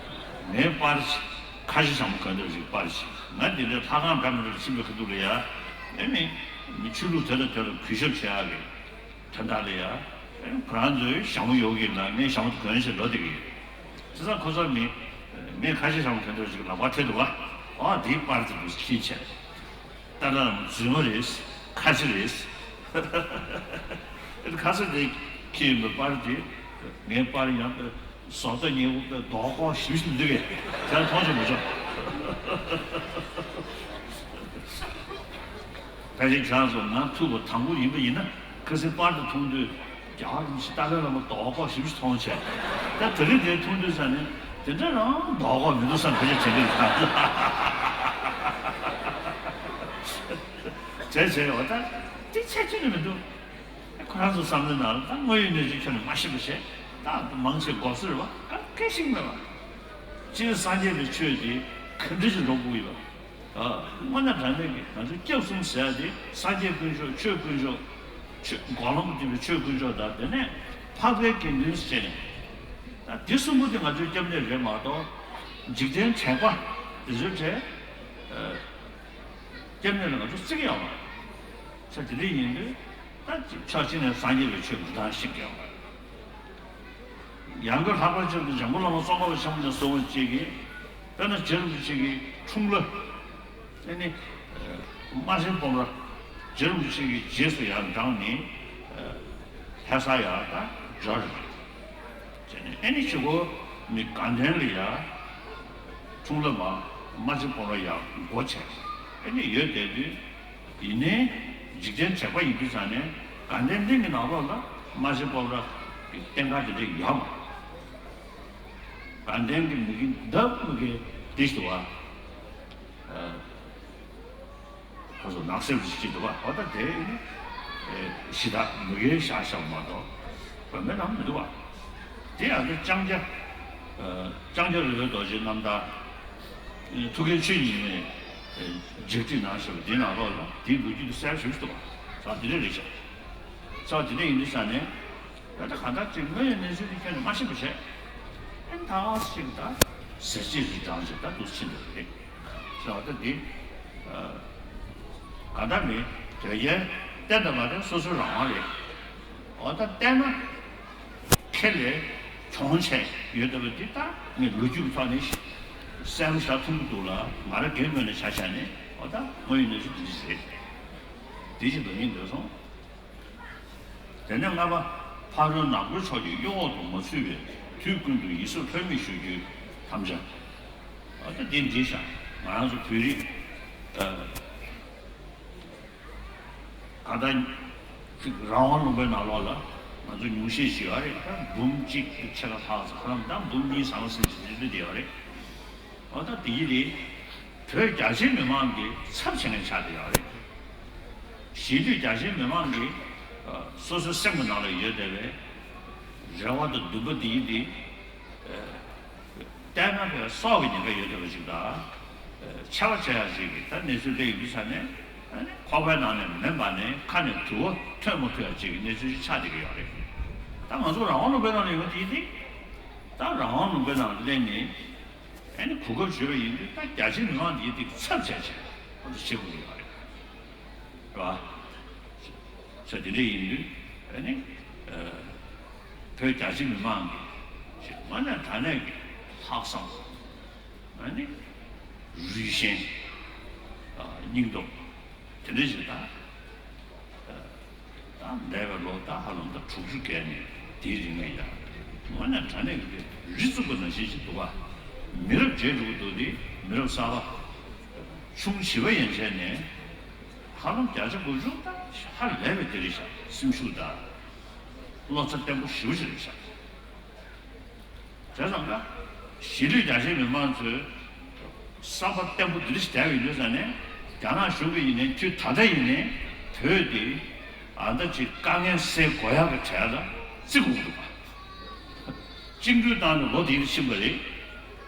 ངའི་པར་ཆེ། ཁ་ཆེ་ཞྭ་མོ་གོན་འདོད་ཞིག་པར་ཆེ། ང་འདི་འདྲའི་ལྷ་ཁང་འདྲ་མི་འདྲ་ལ་ཕྱིན་པའི་ཁ་ཐུག་ལ་ཡ། ཨེ་མི། མི་ཆོས་ལུགས་དེ་དང་དེ་ལ་གུས་ཞབས་བྱེད་ཡག་གི་དོན་དག་ལ་ཡ། ཨེ་ཁོ་རང་ཚོའི་ཞྭ་མོ་ཡོད་ཀྱི་ལ་ངས་ཞྭ་མོ་དེ་གོན་བྱས་འགྲོ་བསྡད་ཀྱི་ཡོད། བྱས་ཙང་ཁོ་ཚོ་མི། ངས་ཁ་ཆེ་ཞྭ་མོ་གོན་འདོད་ཞིག་ལག་པར་ཐེབས་འདུག་བ། ཨ་འདིའི་པར་དེ་འདུག་ཁྱི་བྱས། ཏཱ་ལའི་བླ་མ་རྫུན་མ་རེད། ཁ་ཆེ་རེད། ཁ་ཆེ་དེ་ཁྱི་ཡིན་པའི་པར་དེ། ངའི་པར་ཡང་བཟོ་ལྟ་ཉེ་བོ་དཔེ་རྡོག་ཁོག་ཞིབ་ཞིབ་འདུག་གས། དེ་མཐོང་ཆོག་མི་ཆོག་ཕལ་ཆེར་ཁྱེད་རང་ཚོ་ང་ཐུག་པ་དང་པོ་ཡིན་པ་ཡིན་ན་ཁ་སང་པར་དེ་མཐོང་དུས། རྒྱལ་བ་རིན་པོ་ཆེ་ཏཱ་ལའི་བླ་མ་རྡོག་ཁོག་ཞིབ་ཞིབ་མཐོང་བྱས། ད་དེ་རིང་དེ་མཐོང་དུས་ཙ་ནས་དེ་འདྲ་རང་རྡོག་ཁོག་མི་འདུག་བསམ་ཁ་ཆེ་བྱེད་ཀྱི་འདུག་བྱས་བྱས་འོ་ད་དེ་ཆ་ཅི་ནས་མི་འདུག་ཁོ་རང་ཚོ་བསམ་བློའི་ནང་ལ་ད་དངོས་ཡོད་གནས་ཚུལ་ཁྱོན་ནས་མ་ཤེས་པ་བྱས། ད་མང་ཆེ་མགོ་སེར་བ་ག་སྐད་ཤིག་མེད་པ། སྤྱིར་སངས་རྒྱས་པའི་ཆོས་དེ་ག་འདྲ་ཞིག་འགྲོ་དགོས་ཡོད་པ། དངོས་གནས་དྲང་གནས་ཀྱི་ང་ཚོའི་སྐྱབས་གསུམ་ཟེར་ཡ་དེ་སངས་རྒྱས་དཀོན་མཆོག་ཆོས་དཀོན་མཆོག་ཆོས་འགོག་ལམ་དུ་འདུས་པའི་ཆོས་དཀོན་མཆོག་དང་དེ་ནས་འཕགས་པའི་དགེ་འདུན་ཟེར་ནས། ད་འདི་གསུམ་པོ་དེ་ང་ཚོའི་སྐྱབས་གནས་རེད་མ་གཏོགས། འཇིག་རྟེན་དྲེགས་པ་དེ་ཚོའི་གྲས་སྐྱབས་གནས་ལ་ང་ཚོ་བརྩི་གི་ཡོད་མ་རེད། ས་དེ་འདྲ་ཡིན་དུས་ད་ཕྱོགས་གཅིག་ནས་སངས་རྒྱས་པའི་ཆོས་མི་འདང་ཞིག་ཡོད་མ་རེད། ཡང་སྒོས་ལྷག་པར་ཆེད་དུ་འཇམ་མགོན་བླ་མ་ཙོང་ཁ་པ་ཆེན་པོ་ནས་གསུངས་པ་གཅིག་གིས། དཔེར་ན་རྗེ་རིན་པོ་ཆེ་གི་འཁྲུངས་ལྷ། ཨེ་ནི། རྨ་ཆེན་སྤོམ་ར། རྗེ་རིན་པོ་ཆེ་གི་རྗེས་སུ་ཡར་འབྲངས་ནས། ལྷ་ས་ཡར་ད་འབྱོར་རེད། བྱས་ནས་ཨེ་ནི་ཆུ་འགོ་མི་དགའ་ལྡན་ལ་ཡར། འཁྲུངས་ལྷ་མ། རྨ་ཆེན་སྤོམ་ར་ཡར་སྒོ་ཕྱེ། ཨེ་ནི་ཡོད་བསྡད་དུས། ཡིན་ནའི། འཇིག་རྟེན་དྲེགས་པ་ཡིན་དུས་ཙང་ནས་དགའ་ལྡན་གླིང་གི་ནང་ལོགས་ལ་རྨ་བྱའི་སྤོབས་ར་གི་རྟེན་ཁང་དེ་འདྲ་ཡོད་མ་རེད། དགའ་ལྡན་གྱི་མི་གི་འདབས་མི་གི་དེ་ཞིག་འདུག་བ། ཁོ་ཚོ་ནགས་གསེབ་ཅིག་འདུག་བ། འོ་ད་དེ་ནི་གཞི་བདག་མི་གའི་བཞག་བཞག་མ་གཏོགས་དགོན་པའི་ནང་མི་འདུག་བ། དེ་ཡང་དེ་ལྕང་སྐྱ་ལྕང་སྐྱ་རི་བོའི་རྡོ་རྗེ་རྣམ་ཐར་ཐུགས་ཀའི་ཆོས་ཉིད་ནས་ལྗགས་ཁྲིད་གནང་ཞེས་པ་དེའི་ནང་ལོགས་ལ་དེའི་ལོ་རྒྱུས་དེ་གསལ་ཞིག་འདུག་བ། ས་དེ་འདྲ་རེད་ཤག་ས་དེ་འདྲ་ཡིན་དུས་ས་ནས། ད་ལྟ་གང་ལྟར་ཅིག་དངོས་ཡོད་གནས་ཚུལ་དེ་ཁྱོན་ནས་མ་ཤེས་པ་བྱས། ཨེ་ད་ཅིག་ད་ཟེར་ཅིག་རི་གྲངས་ཅིག་ད་འདུག་ཕྱིན་འདུག་རེད། ཟེར་བ་ད་འདི་གང་ལྟར་མི་དོལ་རྒྱལ་བསྟེན་དང་མ་བསྟེན་སོ་སོའི་རང་དབང་རེད། འོ་ད་བསྟེན་ན་ཁེ་ལས་གྱོང་ཆེ་ཡོད་བསྡད་པ་འདི་ད་ངས་ལོ་རྒྱུས་ཀྱི་ཐོག་ནས་གསལ་པོ་ཞིག་མཐོང་གི་འདུག་ལ། ང་རང་སྒེར་ངོས་ནས་ཆ་བཞག་ནས་འོ་ད་དངོས་ཡོད་གནས་ཚུལ་འདི་འདྲ་རེད། འདི་ཞིག་འདུག་ཉིན་འདོད་སོང་། དེ་ནས་ལྔ་པ། ཕ་རོལ་ནག་པོའི་ཕྱོགས་ཀྱི་གཡོ་འོག་ཏུ་མ་ཚུད་པའི་དུས་ཀུན་ཏུ་ཡིད་སྲོག་ལྷོད་མེད་ཞུ་རྒྱུའི་དམ་བཅའ། ཨ་ད་འདི་འདྲ་ཤག་ང་རང་ཚོ་བོད་རིགས་ཨ་ད་ཅིག་རང་དབང་ལུང་པའི་ནང་ལོགས་ལ་ང་ཚོ་ཉུང་ཤས་ཤིག་ཡོད་རེད། ད་འབུམ་གཅིག་གི་ཕྱེད་ཀ་ལྷག་ཙམ། ཧ་ལམ་ད་འབུམ་གཉིས་ཟེར་བ་ཟེར་གྱི་རེད་འདི་ཡོད་རེད། ཨ་ད་འདི་ཡིན་རེད། བོད་རྒྱ་ཆེའི་མི་མང་གི་ཚབ་བྱེད་མཁན་ཆགས་བསྡད་ཡོད་རེད། གཞིས་ལུས་རྒྱ་ཆེའི་མི་མང་གི་ཨ་སོ་སོའི་སེམས་ཀྱི་ནང་ལ་ཡོད་བསྡད་པའི་རེ་བ་དང་འདུན་པ་འདི་ཡིན་ཏེ། ཨ་བལྟས་ན་བས་སྲོག་གི་ཉེན་ཁ་ཡོད་བསྡད་པ་ཞིག་དང་། ཨ་འཚེ་བ་བྱེད་ཡག་ཅིག་གི་ད་གནས་ཚུལ་དེ་ཡིན་དུས་ས་ནས། ཨ་ནི་ཁོག་པའི་ནང་ནས་མེ་འབར་ནས་ཁ་ནས་དུ་བ་ཐོན་མ་ཐུབ་ཡག་ཅིག་གི་གནས་ཚུལ་ཞིག་ཆགས་བསྡད་ཀྱི་ཡོད་རེད། ད་ང་ཚོ་རང་དབང་ལུང་པའི་ནང་ལ་ཡོང་གི་ཡིན་ཏེ། ད་རང་དབང་ལུང་པའི་ནང་ལ་སླེབས་ནས། ཨ་ནི་གོ་སྐབས་བྱུང་བ་ཡིན་དུས་ད་རྒྱ་ཆེ་མི་མང་འདིའི་སྟེང་ཚབ་བྱས་བྱས་ཁོ་ཚོ་བྱེད་དགོས་ཀྱི་ཡོད་རེད། རེད་བ། ས་དེ་འདྲ་ཡིན་དུས་ཨ་ནི་ཨ་བོད་རྒྱ་ཆེ་མི་མང་གི་ཞིག་དངོས་གནས་དྲང་གནས་ཀྱི་ལྷག་བསམ། ཨ་ནི་རུས་ཞེན། ཨ་སྙིང་སྟོབས། དེ་འདྲ་ཞིག་ད། ད་འདས་པའི་ལོ་ད་ཧ་ལམ་ད་དྲུག་ཅུ་བརྒལ་ནས་དེའི་རིང་ལ་ཡ། དངོས་གནས་དྲང་གནས་ཀྱི་རི་བཙུགས་པ་ནང་བཞིན་ཞིག་འདུག་ག་མི་རབས་བརྗེ་འགྲོ་གི་འདུག་དེ་མི་རབས་གསར་པ། ཆུང་བྱིས་པ་ཡན་ཆད་ནས་ཧ་ལམ་བརྒྱ་ཆ་དགུ་བཅུ་ད་ཧ་ལས་པའི་དེ་རེད་ཤག་སེམས་ཤུགས་དང་། བློ་རྩ་བརྟན་པོ་ཞེ་པོ་ཅིག་རེད་ཤག་བྱས་ཙང་ཀ། གཞིས་ལུས་རྒྱ་ཆེའི་མི་མང་ཚོས་བསམ་པ་བརྟན་པོ་འདི་འདྲ་ཞིག་བསྡད་པ་ཡིན་དུས་ཙང་ནས། རྒྱ་ནག་གཞུང་གིས་ཡིན་ནའི་དུས་ད་ལྟ་ཡིན་ནའི་བོད་དེ་ཨ་ད་ཅིག་དཀའ་ངལ་སེལ་དགོས་ཡག་གི་གྲས་ལ་བརྩི་དགོས་ཀྱི་འདུག་པ། བཅིངས་འགྲོལ་བཏང་ནས་ལོ་དེ་ཕྱིན་པ་རེད།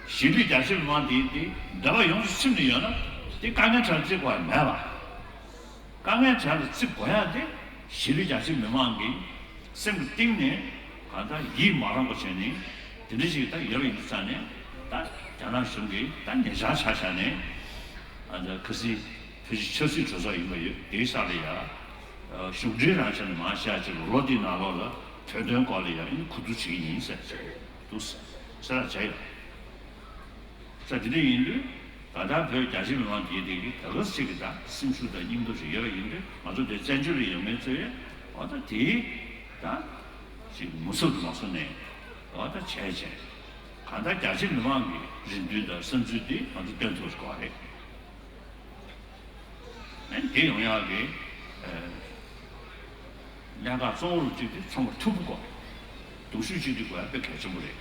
གཞིས་ལུས་རྒྱ་ཆེའི་མི་མང་དེ་དེ་འདོད་པ་ཡོངས་སུ་ཚིམ་ནས་ཡོད་ན། དེ་དཀའ་ངལ་གྲས་ལ་བརྩི་དགོས་པ་མེད་པ། དཀའ་ངལ་གྲས་ལ་བརྩི་དགོས་ཡག་དེ་གཞིས་ལུས་རྒྱ་ཆེའི་མི་མང་གི་སེམས་ཀྱི་གཏིང་ནས་གང་ལྟར་ཡིད་མ་རངས་པ་བྱས་ནས་དེ་འདྲ་ཞིག་ད་ཡོད་པ་ཡིན་དུས་ཙང་ནས། ད་རྒྱ་ནག་གཞུང་གིས་ད་ཉེ་ཆར་ཆ་བཞག་ནས་ཨ་ད་ཁ་སང་བོད་ཀྱི་ཆབ་སྲིད་གྲོས་ཚོགས་ཡིན་པ་ཡོད་དེའི་ས་ལ་ཡ། གཞུང་འབྲེལ་རང་ཆ་ནས་མང་ཤས་ཅིག་ལོ་འདིའི་ནང་ལོགས་ལ་བོད་དོན་སྐོར་ལ་ཡ་ཨ་ནི་གོ་བསྡུར་བྱེད་ཀྱི་ཡིན་ཟེར་འདུག་ཟེར་བྱས་ཡོད། ས་དེ་འདྲ་ཡིན་དུས་ད་ལྟ་བོད་རྒྱ་ཆེ་མི་མང་དེའི་སྟེང་གི་ད་ག་ཟེ་གི་ད་སེམས་ཤུགས་དང་སྙིང་སྟོབས་ཤིག་ཡོད་པ་ཡིན་དུས། ང་ཚོ་དེ་བཙན་བྱོལ་ལ་ཡོད་མཁན་ཚོས་འོ་ད་དེའི་ད་ཅིག་མུ་མཚམས་དུ་མ་སོང་ནས་འོ་ད་བྱས་བྱས་གང་ལྟར་རྒྱ་ཆེ་མི་མང་གི་རེ་འདུན་དང་བསམ་ཚུལ་དེ་ང་ཚོ་འདོན་ཐུབ་དགོས་པ་རེད། ཨ་ནི་དེ་ཡོང་ཡག་གི་ཨ་གནད་འགག་གཙོ་བོ་གཅིག་དེ་ཚང་མ་མཐུན་པོ་དགོས། སྡུག་ཤོས་གཅིག་དེ་དགོས་ཡག་དཔེ་གལ་ཆེན་པོ་རེད།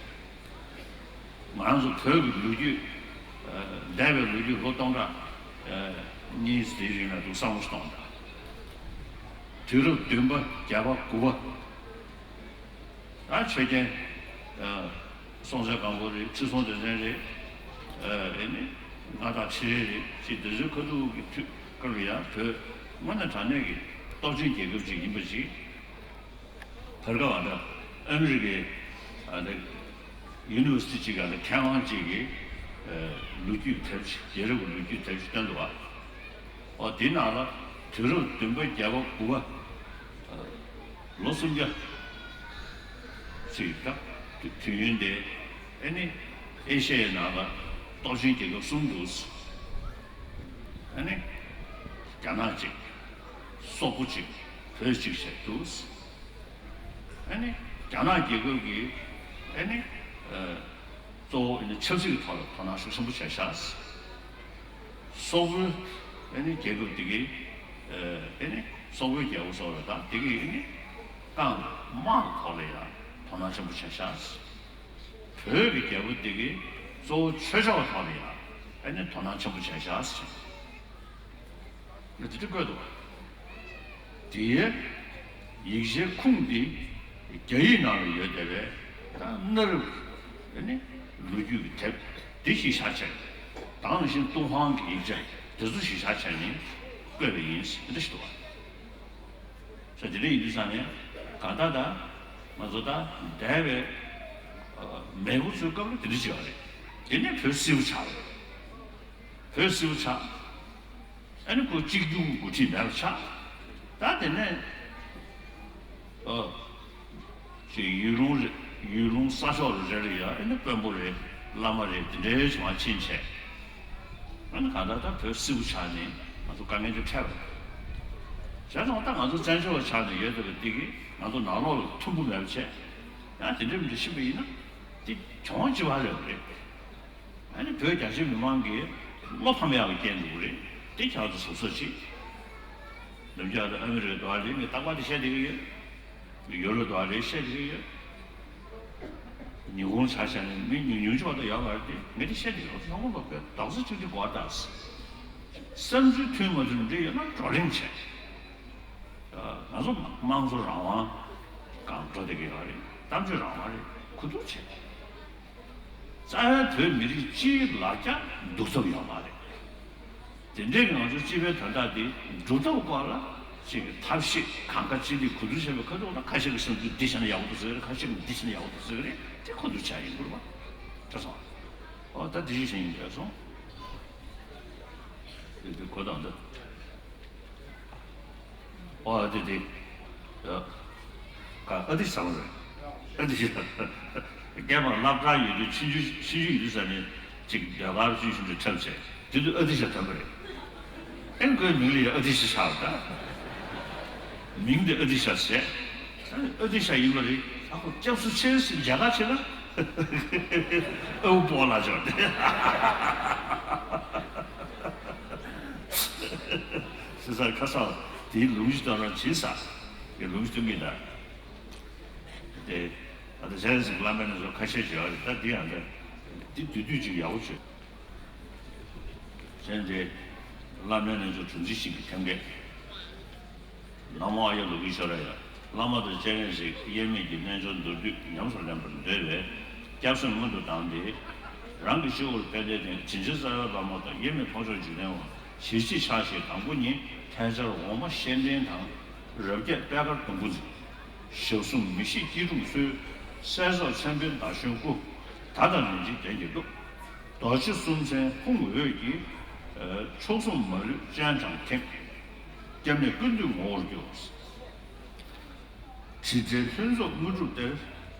ང་རང་ཚོ་བོད་ཀྱི་ལོ་རྒྱུས་ཨ་འདས་པའི་ལོ་རྒྱུས་ལོ་སྟོང་ཕྲག་ཨ་གཉིས་དེའི་རིང་ལ་འདུག་བསམ་བློ་གཏོང་དང་། དུས་རབས་བདུན་པ་བརྒྱད་པ་དགུ་པ། ད་ཆོས་རྒྱལ་ཨ་སྲོང་བཙན་སྒམ་པོ་རེད། ཁྲི་སྲོང་ལྡེ་བཙན་རེད། ཨ་ཨེ་ནི་མངའ་བདག་ཁྲི་རལ་རེད། ཅེས་འདི་ཚོའི་ཁ་ཐུག་གི་དུས་སྐབས་ལ་ཡང་བོད་དངོས་གནས་དྲང་གནས་ཀྱི་སྟོབས་ཆེན་རྒྱལ་ཁབ་ཅིག་ཡིན་པ་ཞིག་བར་སྐབས་ཨ་ད་ཨ་མི་རི་ཀའི་ཨ་ད་ཡུ་ནི་ཝར་སི་ཊི་ཅིག་ག་ལ་མཁས་དབང་ཅིག་གིས་ཨ་ལོ་རྒྱུས་དེབ་ཅིག་རྒྱལ་རབས་ཀྱི་ལོ་རྒྱུས་དེབ་ཅིག་བཏོན་འདུག་བ། འོ་དེའི་ནང་ལ་དུས་རབས་བདུན་པ་བརྒྱད་པ་དགུ་པ་ལོ་སུམ་བརྒྱ་ཅིག་ད་དུས་ཡུན་དེ་ཨ་ནི་ཨེ་ཤ་ཡའི་ནང་ལ་སྟོབས་ཆེན་རྒྱལ་ཁབ་གསུམ་འདུག་ཨ་ནི་རྒྱ་ནག་ཅིག་སོག་པོ་ཅིག་བོད་ཅིག་བྱས་འདུག་ཨ་ནི་རྒྱ་ནག་རྒྱལ་ཁབ་ཀྱིས་ཨ་ནི་ཨ་གཙོ་བོ་ཨ་ནི་ཆབ་སྲིད་ཀྱི་ཐོག་ལ་དོ་སྣང་ཤུགས་ཆེན་པོ་བྱས་ཤག་སོག་པོའི་ཨ་ནི་རྒྱལ་ཁབ་འདི་གིས་ཨ་ནི་ སོག་པོའི་རྒྱལ་པོ་སོགས་ལ་དང་དེ་གི་ཨེ་ནི་རྐང་དམག་གི་ཐོག་ལ་ཡང་དོ་སྣང་ཆེན་པོ་བྱས་ཤག། བོད་ཀྱི་རྒྱལ་པོ་དེ་གི་གཙོ་བོ་ཆོས་ཕྱོགས་ཐོག་ལ་ཡང་ཨེ་ནི་དོ་སྣང་ཆེན་པོ་བྱས་ཤག་ཟེར། ང་དེ་འདྲ་བཀོད་འདུག། དེའི་ཡིག་ཆའི་ཁུངས་འདི་རྒྱ་ཡིག་ནང་ལ་ཡོད་བསྡད་པས་ད་གནའ་རབས་ཨེ་ནི་ལོ་རྒྱུས་ཀྱི་དེབ་འདི་གཞི་བཞག་བྱས། དེ་ནང་བཞིན་ཏུན་ཧོང་གི་ཡིག་ཆ་དེ་ཚོ་གཞི་བཞག་བྱས་ནས་བཀོད་པ་ཡིན་ཟེར་འདི་འདྲ་ཞིག་འདུག་བ། ས་དེ་འདྲ་ཡིན་དུས་ཙང་ནས་གང་ལྟར་ད་ང་ཚོ་ད་འདས་པའི་ཨ་མེས་པོ་ཚོའི་སྐབས་ལ་དེ་འདྲ་བྱས་པ་རེད། དེ་ནས་བོད་སིལ་བུ་ཆགས་པ་རེད། བོད་སིལ་བུ་ཆགས། ཨ་ནི་ཁོ་གཅིག་གྱུར་འགོ་ཁྲིད་མེད་པ་ཆགས། ད་དེ་ནས་ཨ་ཅིག་ཡུལ་ལུང་རེ་ཡུལ་ལུང་ས་ཕྱོགས་རེ་རེ་ལ་ཡ་ཨ་ནི་དཔོན་པོ་རེ་བླ་མ་རེ་དེ་འདྲའི་བྱུང་བ་ཕྱིན་བྱས། ཨ་ནི་གང་ལྟར་ད་བོད་སིལ་བུ་ཆགས་ནས་ང་ཚོ་དཀའ་ངལ་དེ་འཕྲད་པ་རེད། བྱས་ཙང་ད་ང་ཚོ་བཙན་བྱོལ་བ་ཆགས་ནས་ཡོད་བསྡད་པ་འདི་གིས་ང་ཚོ་ནང་ལོགས་ལ་མཐུན་པོ་མེད་པ་བྱས། ཡང་དེ་འདྲ་མི་འདྲ་ཕྱིན་པ་ཡིན་ན་དེ་གྱོང་ཅི་བ་རེད་པ་རེད། ཨ་ནི་བོད་རྒྱ་ཆེ་མི་མང་གིས་བློ་ཕམ་ཡག་གི་རྐྱེན་འདུག་རེད། དེ་ཁྱེད་ཚོ་གཟབ་གཟབ་བྱེད། ནམ་རྒྱུན་ཨ་མི་རི་ཀའི་དོག་ལས་ངས་རྟག་པར་དེ་བཤད་བསྡད་ཀྱི་ཡོད། ཡོ་རོབ་དོག་ལས་བཤད་བསྡད་ཀྱི་ཡོད། ཉི་ཧོང་ཆ་བཞག་ནས་མི་ཉུང་ཉུང་ཅིག་བར་དུ་ཡོད་པ་རེད་དེ། ངས་དེ་བཤད་བསྡད་ཀྱི་ཡོད། ཚོང་དཔོན་པ་བོད་རྡོག་རྩ་གཅིག་སྒྲིལ་དགོས་པ་རེད་ད། བསམ་ཚུལ་མཐུན་མ་མཐུན་འདྲ་ཡོད་ན་བགྲོ་གླེང་བྱས། ང་ཚོ་དམངས་གཙོ་རང་དབང་སྒང་འགྲོ་བསྡད་ཀྱི་ཡོད་རེད། གཏམ་བརྗོད་རང་དབང་རེད། གོ་བསྡུར་བྱས། རྩ་བའི་བོད་མི་རིགས་སྤྱིའི་ལ་རྒྱ་འདུག་ཐབས་ཡོད་མ་རེད། དེ་འདྲའི་ང་ཚོ་སྤྱི་པའི་དོན་དག་འདི་སྒྲུབ་ཐབས་སྐོར་ལ་ཅིག་གི་ཐབས་ཤེས་གང་ག་ཅི་འདི་གོ་བསྡུར་བྱས་པའི་ཁ་ཐུག་ལ་ཁ་ཤས་ཀྱི་བསམ་ཚུལ་འདི་བྱས་ན་ཡག་པོ་འདུག་ཟེར་གི་རེད། ཁ་ཤས་ཀྱིས་འདི་བྱས་ན་ཡག་པོ་འདུག་ཟེར་གི་རེད། དེ་གོ་བསྡུར་བྱ་ཡིན་དགོས་རེད་པ། དེ་སོང་། ཨོ་ད་དེ་ཞིག་བྱས་ཡིན་དེ་སོང་། དེ་དེ་གོ་དང་འདི། ཨོ་ཨ་དེ་དེ། ཡ། ཀ་ཨ་དེ་བཟང་རེད། ཨ་དེ་ཞིག་སྐྱེས་པ་སློབ་གྲྭ་ཡོད་དུས་ཆུང་ཆུང་ཆུང་ཆུང་ཡོད་དུས་ཟ་ནས་ཅིག་ཟློས་གར་ཆུང་ཆུང་ཅིག་འཁྲབ་བྱས། དེ་དུས་ཨ་དེ་ཞག་ཐོན་པ་རེད། ཨེ་ཁོའི་མིང་ལ་ཡང་ཨ་དེ་ཞག་ཆགས་པ་འདྲ། མིང་དེ་ཨ་དེ་ཞག་བྱས། ཨ་དེ་ཞག་ཡིན་པ་རེད། ཨ་ཁོ་སྐྱབས་སུ་མཆི་ཟེར་མཇལ་ཁ་བྱས་ན། ཨ་བུ་སྤོ་ལ་འབྱོར་ཏེ། ཟེར་ས་ཁ་སང་དེའི་ལུང་གཞི་སྟོན་རོགས་བྱེད་ས། ངས་ལུང་གཞི་སྟོན་གྱི་འདུག་དེ་ཨ་ད་གཞན་ཟིག་བླ་མའི་རྣལ་འབྱོར་ཁ་ཤས་ཤིག་ཡོད་རེད། ད་འདི་ཡང་འདི་འདི་དུས་དུས་ཅིག་ཡག་པོ་བྱོས། གཞན་དེ་བླ་མའི་རྣལ་འབྱོར་གྲུ་འཛིན་ཞིག་གི་ཐེམ་སྐས། ན་མོ་ཨཱརྱ་ལོ་ཀེ་ཤྭ་ར་ཡ། བླ་མ་དང་སྤྱན་རས་གཟིགས་དབྱེར་མེད་ཀྱི་རྣལ་འབྱོར་མདོར་བསྡུས་ཉམས་སུ་ལེན་པར་འདོད་པས་སྐྱབས་སེམས་སྔོན་དུ་བཏང་སྟེ། རང་གི་སྤྱི་བོར་ཕན་བདེ་ལྡན་དྲིན་ཅན་རྩ་བའི་བླ་མ་དང་དབྱེར་མེད་ཐོགས་མཆོག་འཇིག་རྟེན་དབང་ཞི་བྱེད་ཕྱག་བཞེས་དང་པོ་ཉིད་ཐལ་སྦྱར་འོག་མ་ཤེར་ཕྲེང་དང་། རབ་རྒྱས་པད་དཀར་སྡོང་པོ་འཛིན། ཞབས་ཟུང་མི་ཤིགས་སྐྱིལ་ཀྲུང་གསོལ། གསལ་ཟབ་མཚན་དཔེའི་ཟླ་གཞོན་སྐུ། མདའ་དང་རིན་ཆེན་གདན་གྱི་གཏུབ། རྡོ་རྗེ་གསུམ་མཚན་ཕུང་འོད་ཀྱིས། མཆོག་གསུམ་མ་ལུས་སྤྱན་དྲངས་ཐེངས། སྐྱབས་གནས་ཀུན་འདུས་ངོ་བོར་གྱུར། དྲི་བྲལ་ལྷུན་རྫོགས་དངོས་གྲུབ་སྟེར།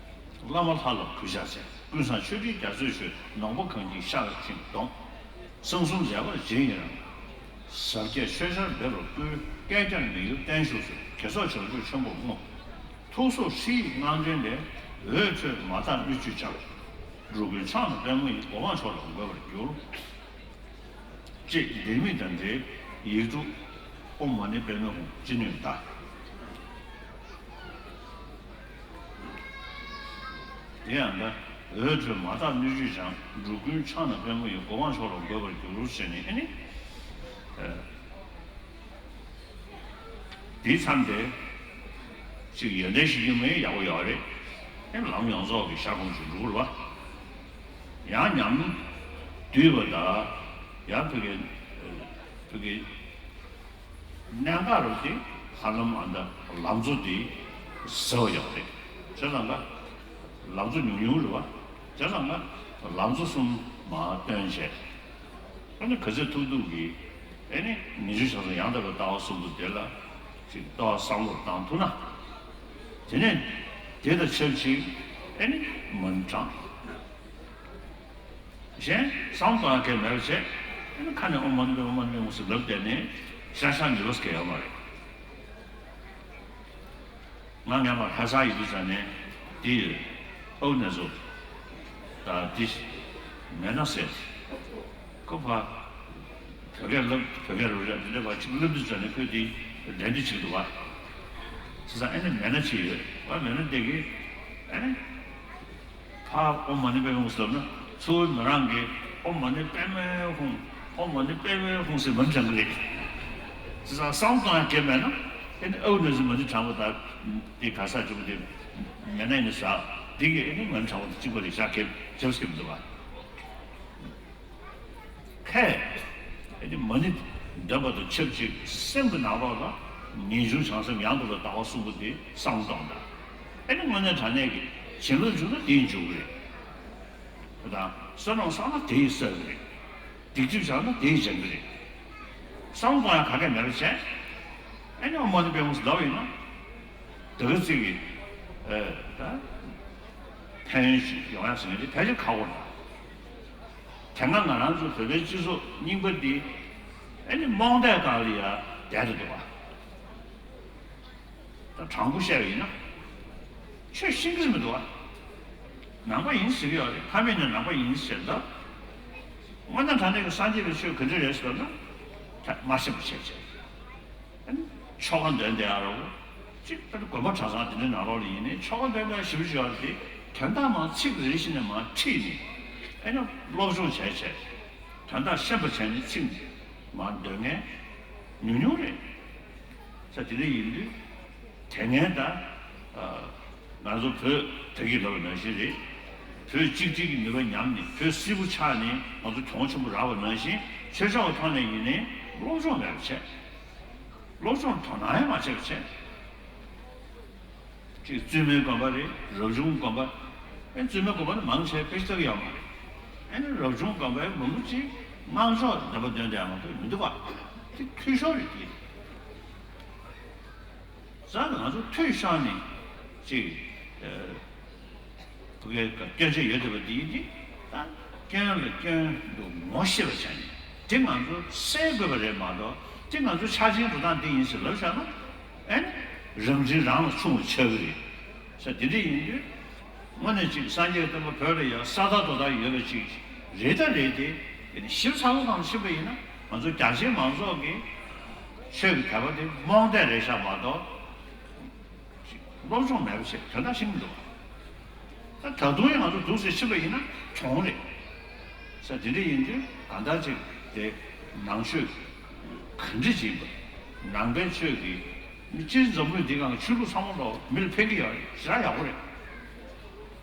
བླ་མ་ལྷ་ལ་གུས་ཕྱག་འཚལ། ཀུན་བཟང་མཆོད་སྤྲིན་རྒྱ་མཚོས་མཆོད། ནོངས་པ་གང་བགྱིས་ཤར་ཞིང་གདོང་། གསང་གསུམ་མཛད་པ་རྗེ་ཡི་རང་། ཟབ་རྒྱས་ཆོས་ཆར་འབེབས་པར་བསྐུལ། བསྐལ་བརྒྱར་མི་གཡོ་བརྟན་བཞུགས་སུ། དགེ་ཚོགས་བྱང་ཆུབ་ཆེན་པོར་བསྔོ། ཐུགས་སྲོག་ཧྲཱིཿའི་རྔམ་སྒྲོན་ལས། འོད་འཕྲོས་མ་དག་སྣོད་བཅུད་འཇམ། འགྲོ་ཀུན་ཕྱག་ན་པདྨོ་ཡི། གོ་འཕང་མཆོག་ལ་འགོད་པར་འགྱུར། ཅེས་ལྡེ་མིག་དང་འབྲེལ་ཡིག་དྲུག་ཨོཾ་མ་ཎི་པདྨེ་ཧཱུྃ་ཅི་ནུས་བཟླ། དེ་ཡང་ད་འོད་འཕྲོས་མ་དག་སྣོད་བཅུད་འཇམ། འགྲོ་ཀུན་ཕྱག་ན་པདྨོ་ཡི། གོ་འཕང་མཆོག་ལ་འགོད་པར་འགྱུར་ཞེས་ནས་ཨ་ནི། དེའི་མཚམས་དེ་ཅིག་ཡོན་ཏན་ཞིག་ཡིན་མིན་ཡག་པོ་ཡོད་རེད། ཨེ་ལམ་ཡོངས་རྫོགས་ཀྱི་ཤར་ཁོང་ཞིག་འགྲོ་དགོས་རེད་བ། ཡང་ཉམས་བསྡུས་པ་དང་ཡང་ཕ་གི་ཕ་གི་གནད་འགག་རུ་དེ་ཧ་ལམ་ཨ་འདྲ་ལམ་གཙོ་དེ་ཟེར་བ་ཡོད་རེད། བྱས་ཙང་ད་ལམ་གཙོ་ཉུང་ཉུང་རེད་བ། བྱས་ཙང་ད་ལམ་གཙོ་གསུམ་མར་སྟོན་བྱས། ཨ་ནི་ག་ཚོད་ཐུབ་ཐུབ་ཀྱིས་ཨ་ནི་ཉི་ཤུ་ཞག་ཚོ་ཡང་དག་པའི་ལྟ་བ་གསུམ་པོ་དེ་ལ་ཅིག་ལྟ་བ་བསམ་བློ་བཏང་ཐུབ་ན། དེ་ནས་དེ་དང་ཆབས་ཅིག་ཨ་ནི་མ་ཎི་བགྲང་། གཞན་བསམ་བློ་གཏོང་ཡ་གང་མེད་པ་བྱས། ཨ་ནི་ཁ་ནས་ཨོཾ་མ་ཎི་པདྨེ་ཧཱུྃ་ཨོཾ་ཟེར་ལབ་བསྡད་ནས་ཤག་ཤག་ཉོས་པ་ཟེར་གྱི་ཡོད་མ་རེད། ང་སྔོན་མ་ལྷ་སར་ཡོད་དུས་ཙ་ནས་དེ་ཡོད། ཨོ་ནེ་ཚོ་ད་དེ་མེད་ན་ཟེར། ཁོ་ཕ་བོད་སྐད་ལབ། བོད་སྐད་རུ་རེད། དེ་འདྲ་བ་ཅིག་ལབ་དུས་ཙ་ནས་ཁོས་དེ་ ལན་འདི་ཅིག་འདུག་བ། ཟེར་ཙང་ཨ་ནི་མེད་ན་ཅི་ཡོད་བ། མེད་ན་འདི་གི་ཨ་ནི་ཕར་ཨོཾ་མ་ཎི་པདྨེ་ཧཱུྃ་ཟེར་ལབ་ན་ཚུར་མི་རང་གིས་ཨོཾ་མ་ཎི་པདྨེ་ཧཱུྃ། ཨོཾ་མ་ཎི་པདྨེ་ཧཱུྃ་ཟེར་མ་ཎི་བགྲང་གི་རེད། ཟེར་ཙང་བསམ་བློ་གཏོང་ཡག་གལ་མེད་ན་ཨ་ནི་ཨའུ་ནས་ཟེར་མ་ཎི་བགྲང་བ་དང་དེ་ག་ས་བྱུང་དེ་མེད་ན་ཨ་ནི་ཟ། འདི་གི་ཨ་ནི་མ་ཎི་བགྲང་བ་དང་གཅིག་པ་རེད་ཤག་གེ་བྱབས་ཀྱི་མི་འདུག་བ། ཁས། ཨེ་ནི་མ་ཎི་འདོན་པ་དང་ཆབས་ཅིག་སེམས་ཀྱི་ནང་ལོགས་ལ་ངེས་འབྱུང་བྱང་སེམས་ཡང་དག་པའི་ལྟ་བ་གསུམ་པོ་དེ་བསམ་བློ་གཏོང་དང་། ཨེ་ནི་དངོས་གནས་དྲང་གནས་ཀྱི་བྱིན་རླབས་འཇུག་ན་དེ་ཡིས་འཇུག་གི་རེད། དེ་དང་བསོད་ནམས་བསགས་ན་དེ་ཡིས་བསགས་ཀྱི་རེད། སྡིག་སྒྲིབ་བྱང་ན་དེ་ཡིས་བྱང་གི་རེད། བསམ་བློ་གཏོང་ཡག་ག་གེ་མེད་པ་བྱས། ཨེ་ནི་ཨོཾ་མ་ཎི་པདྨེ་ཧཱུྃ་ལབ་ཡིན་ན། དེ་ག་ཚིག་གི་ཨེ་ད་ཕན་ཡོན་ཞིག་ཡོང་ཡག་ཟེར་མཁན་དེ་ཕལ་ཆེར་ཁག་པོ་རེད། དེ་སྔ་ང་རང་ཚོ་བོད་པའི་སྤྱི་ཚོགས་རྙིང་པ་འདི་ཨ་ནི་རྨོངས་དད་སྒང་ལ་ཡ་བསྡད་འདུག་བ། ད་དྲང་པོ་བཤད་པ་ཡིན་ན་ཆོས་ཤེས་ཀྱི་མི་འདུག་བ། ནང་པ་ཡིན་ཟེར་གྱི་ཡོད་རེད། ཕ་མེས་ནས་ནང་པ་ཡིན་ཟེར་ད། དངོས་གནས་དྲང་གནས་ཀྱི་སངས་རྒྱས་པའི་ཆོས་ག་འདྲ་རེད་ཟེར་ན་ད་མ་ཤེས་པ་བྱས་བྱས། ཨ་ནི་ཆོ་ག་འདོན་བསྡད་ཡ་རོ། གཅིག་ད་དགོན་པ་གྲྭ་ཚང་དེ་འདྲའི་ནང་ལོགས་ལ་ཡིན་ནའི་ཆོ་ག་འདོན་བསྡད་ཞེ་པོ་ཅིག་ཡོད་རེད་དེ། དོན་དག་མར་ཚིག་རེ་བཞིན་ནས་མར་ཁྲིད་ནས་ཨ་ནི་སློབ་སྦྱོང་བྱས་བྱས། དོན་དག་ཤེས་པ་བྱས་ནས་ཚིག་མར་འདོན་མཁན་ཉུང་ཉུང་རེད། ས་དེ་འདྲ་ཡིན་དུས་དེ་སྔའི་ད་ང་ཚོ་བོད་ད་གིན་ལབ་པ་ནང་བཞིན་རེད། བོད་གཅིག་སྒྲིལ་གྱི་ནུས་པ་ཉམས་ནས་བོད་སིལ་བུ་ཆགས་ནས་ང་ཚོ་གྱོང་ཆེན་པོ་རག་པ་ནང་བཞིན་ཆོས་ཕྱོགས་ཀྱི་ཐོག་ནས་ཡིན་ནའི་སློབ་སྦྱོང་མེད་པ་བྱས། སློབ་སྦྱོང་དོ་སྣང་ཡང་མ་བྱས་པ་བྱས། གཅིག་བཙུན་མའི་དགོན་པ་རེད། རབ་བྱུང་དགོན་པ། ཨེ་བཙུན་མའི་དགོན་པ་ནི་མང་ཆེ་དཔེ་ཆ་ལྟ་གི་ཡོད་མ་རེད། ཨེ་ནི་རབ་བྱུང་དགོན་པའི་མང་པོ་ཅིག་སྔགས་ཕྱོགས་བསྡད་པ་འདོན་བསྡད་ཡོད་མ་གཏོགས་མི་འདུག་ག། དེ་འཐུས་ཤོར་རེད་དེ། རྩ་ནས་ང་ཚོ་འཐུས་ཤོར་ནས་ཅིག་ཨེ། བུ་གའི་སྐྱོན་ཆ་ཡོད་བསྡད་པ་འདི་ཡིན་ཏེ། ད་སྐྱོན་ལ་སྐྱོན་དུ་ངོ་ཤེས་པ་བྱས་ནས་དེ་ང་ཚོ་སེལ་དགོས་པ་རེད་མ་གཏོགས། དེ་ང་ཚོ་ཆ་ཆེན་འགྲོ་སྟངས་འདི་ཡིན་ཟེར་ལབ་བཞག་ན་ཨེ་ནི་རང་འཛིན་རང་ལ་ཆུང་བ་ཆགས་ཀྱི་རེད། ས་དེ་འདྲ་ཡིན་དུས་དངོས་གནས་ཅིག་སངས་རྒྱས་བསྟན་པ་བོད་ལ་ཡང་ས་ཐག་རྡོ་ཐག་ཡོད་པ་ཅིག་རེད་ད་རེད་དེ། ཡིན་ནའི་ཞིབ་ཚགས་པོ་གང་ཕྱིན་པ་ཡིན་ན་ང་ཚོ་རྒྱ་ཆེའི་མང་ཚོགས་ཀྱིས་ཆོས་ཀྱི་དད་པ་དེ་རྨོངས་དད་རེད་བཞག་མ་གཏོགས། སློབ་སྦྱོང་མེད་པ་བྱས་དོན་དག་ཤེས་ཀྱི་མི་འདུག་ད་ད་དུང་ཡང་ང་ཚོ་འདུག་སེ་ཕྱིན་པ་ཡིན་ན་གྱོང་རེད། ས་དེ་འདྲ་ཡིན་དུས་གང་ལྟར་ཅིག་དེ་ནང་ཆོས་ག་འདྲ་ཅིག་ཡིན་པ། ནང་པའི་ཆོས་ཀྱི་མི་སྤྱིར་འཛམ་བུ་གླིང་འདི་སྒང་གི་ཆོས་ལུགས་ཚང་མ་ལོ་མི་ལ་ཕན་གྱི་ཡོད་རེད། ཞེ་དྲག་ཡག་པོ་རེད།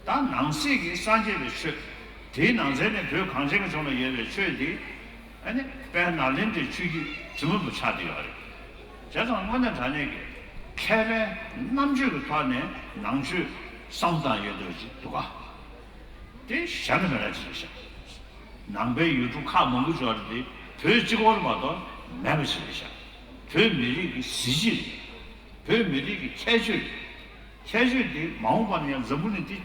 ད་ནང་གསེས་ཀྱི་སངས་རྒྱས་པའི་ཆོས། དེའི་ནང་ཚན་ནས་བོད་གངས་ཅན་གྱི་ལྗོངས་ལ་ཡོད་པའི་ཆོས་འདི། ཨ་ནི་དཔལ་ནཱ་ལེནྡྲའི་ཆོས་བརྒྱུད་དྲི་མ་མེད་པ་ཆགས་བསྡད་ཡོད་རེད། བྱས་ཙང་དངོས་གནས་དྲང་གནས་ཀྱི་མཁས་པའི་རྣམ་དཔྱོད་ཀྱི་ཐོག་ནས་ནང་ཆོས་བསམ་བློ་བཏང་ཡོད་འདོད་ཅིག་འདུག་ག། དེ་གཞན་ལ་མེད་ན་ཅི་ཞིག་བཤད། ནང་པའི་ཡུལ་གྲུ་ཁག་མང་པོ་ཅིག་ཡོད་རེད་དེ། བོད་གཅིག་པོ་ལ་མ་གཏོགས་མེད་པ་ཞིག་རེད་ཤག། བོད་མི་རིགས་ཀྱི་གཟི་བརྗིད་རེད། བོད་མི་རིགས་ཀྱི་ཁྱད་ཆོས་རེད། ཁྱད་ཆོས་དེ་མ་འོངས་པ་ན་ཡང་འཛམ་བུ་གླིང་འདི།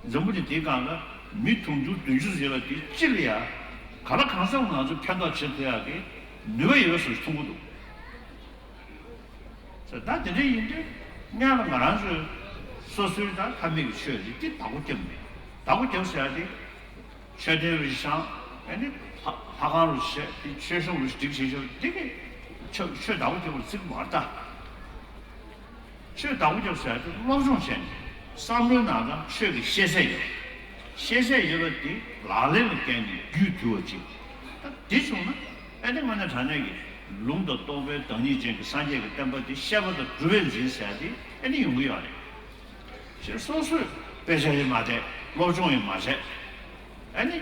འཛམ་བུ་གླིང་འདིའི་སྒང་ལ་མི་དུང་ཕྱུར་བདུན་ཅུ་ཙམ་ཡོད་པ་དེ་སྤྱི་ལ་ཡ་ག་ལ་གང་འཚམ་ང་ཚོ་ཕན་ཐོགས་བྱེད་ཐུབ་ཡག་གི་ནུས་པ་ཡོད་པ་བཟོ་ཞིག་མཐོང་གི་འདུག། ཟེར་ད་དེ་འདྲ་ཡིན་དུས་སྔོན་ལ་ང་རང་ཚོའི་སོ་སོའི་ད་ལྷ་མི་གི་ཆོས་རེད་དེ་བདག་པོ་རྒྱབ་མེད། བདག་པོ་རྒྱབ་ཟེར་ཡག་དེ། ཆོས་ལྡན་རིན་ཆེན་ཨ་ནི་ལྷ་ལྷ་ཁང་རུ་བྱས་དེ་ཆོས་གཞུང་རུ་སྒྲིག་བྱེད་ཆོག་དེ་གི་ཆོས་ཆོས་བདག་པོ་རྒྱབ་པར་བརྩི་གི་མ་རེད་ད། ཆོས་བདག་པོ་རྒྱབ་ཟེར་ཡག་དེ་སློབ་སྦྱོང་བྱས་ནས་བསམ་བློའི་ནང་ལ་ཆོས་ཀྱི་ཤེས་ཚད་ཡོད། ཤེས་ཚད་ཡོད་པ་དེ་ལག་ལེན་ལ་བཀལ་ནས་རྒྱུད་དུལ་བ་ཅིག། ད་དེ་བྱུང་ན་ཨ་ནི་དངོས་གནས་དྲང་གནས་ཀྱི་ལུང་དང་རྟོགས་པའི་བདག་ཉིད་ཅན་གྱི་སངས་རྒྱས་ཀྱི་བསྟན་པ་དེ་ཤེས་པ་དང་གྲུབ་པས་འཛིན་ཟེར་ཡག་དེ་ཨ་ནི་ཡོང་གི་ཡོད་རེད། ཞེས་སོ་སོས་དཔེ་ཆ་ཡང་མ་བལྟས། སློབ་སྦྱོང་ཡང་མ་བྱས། ཨ་ནི།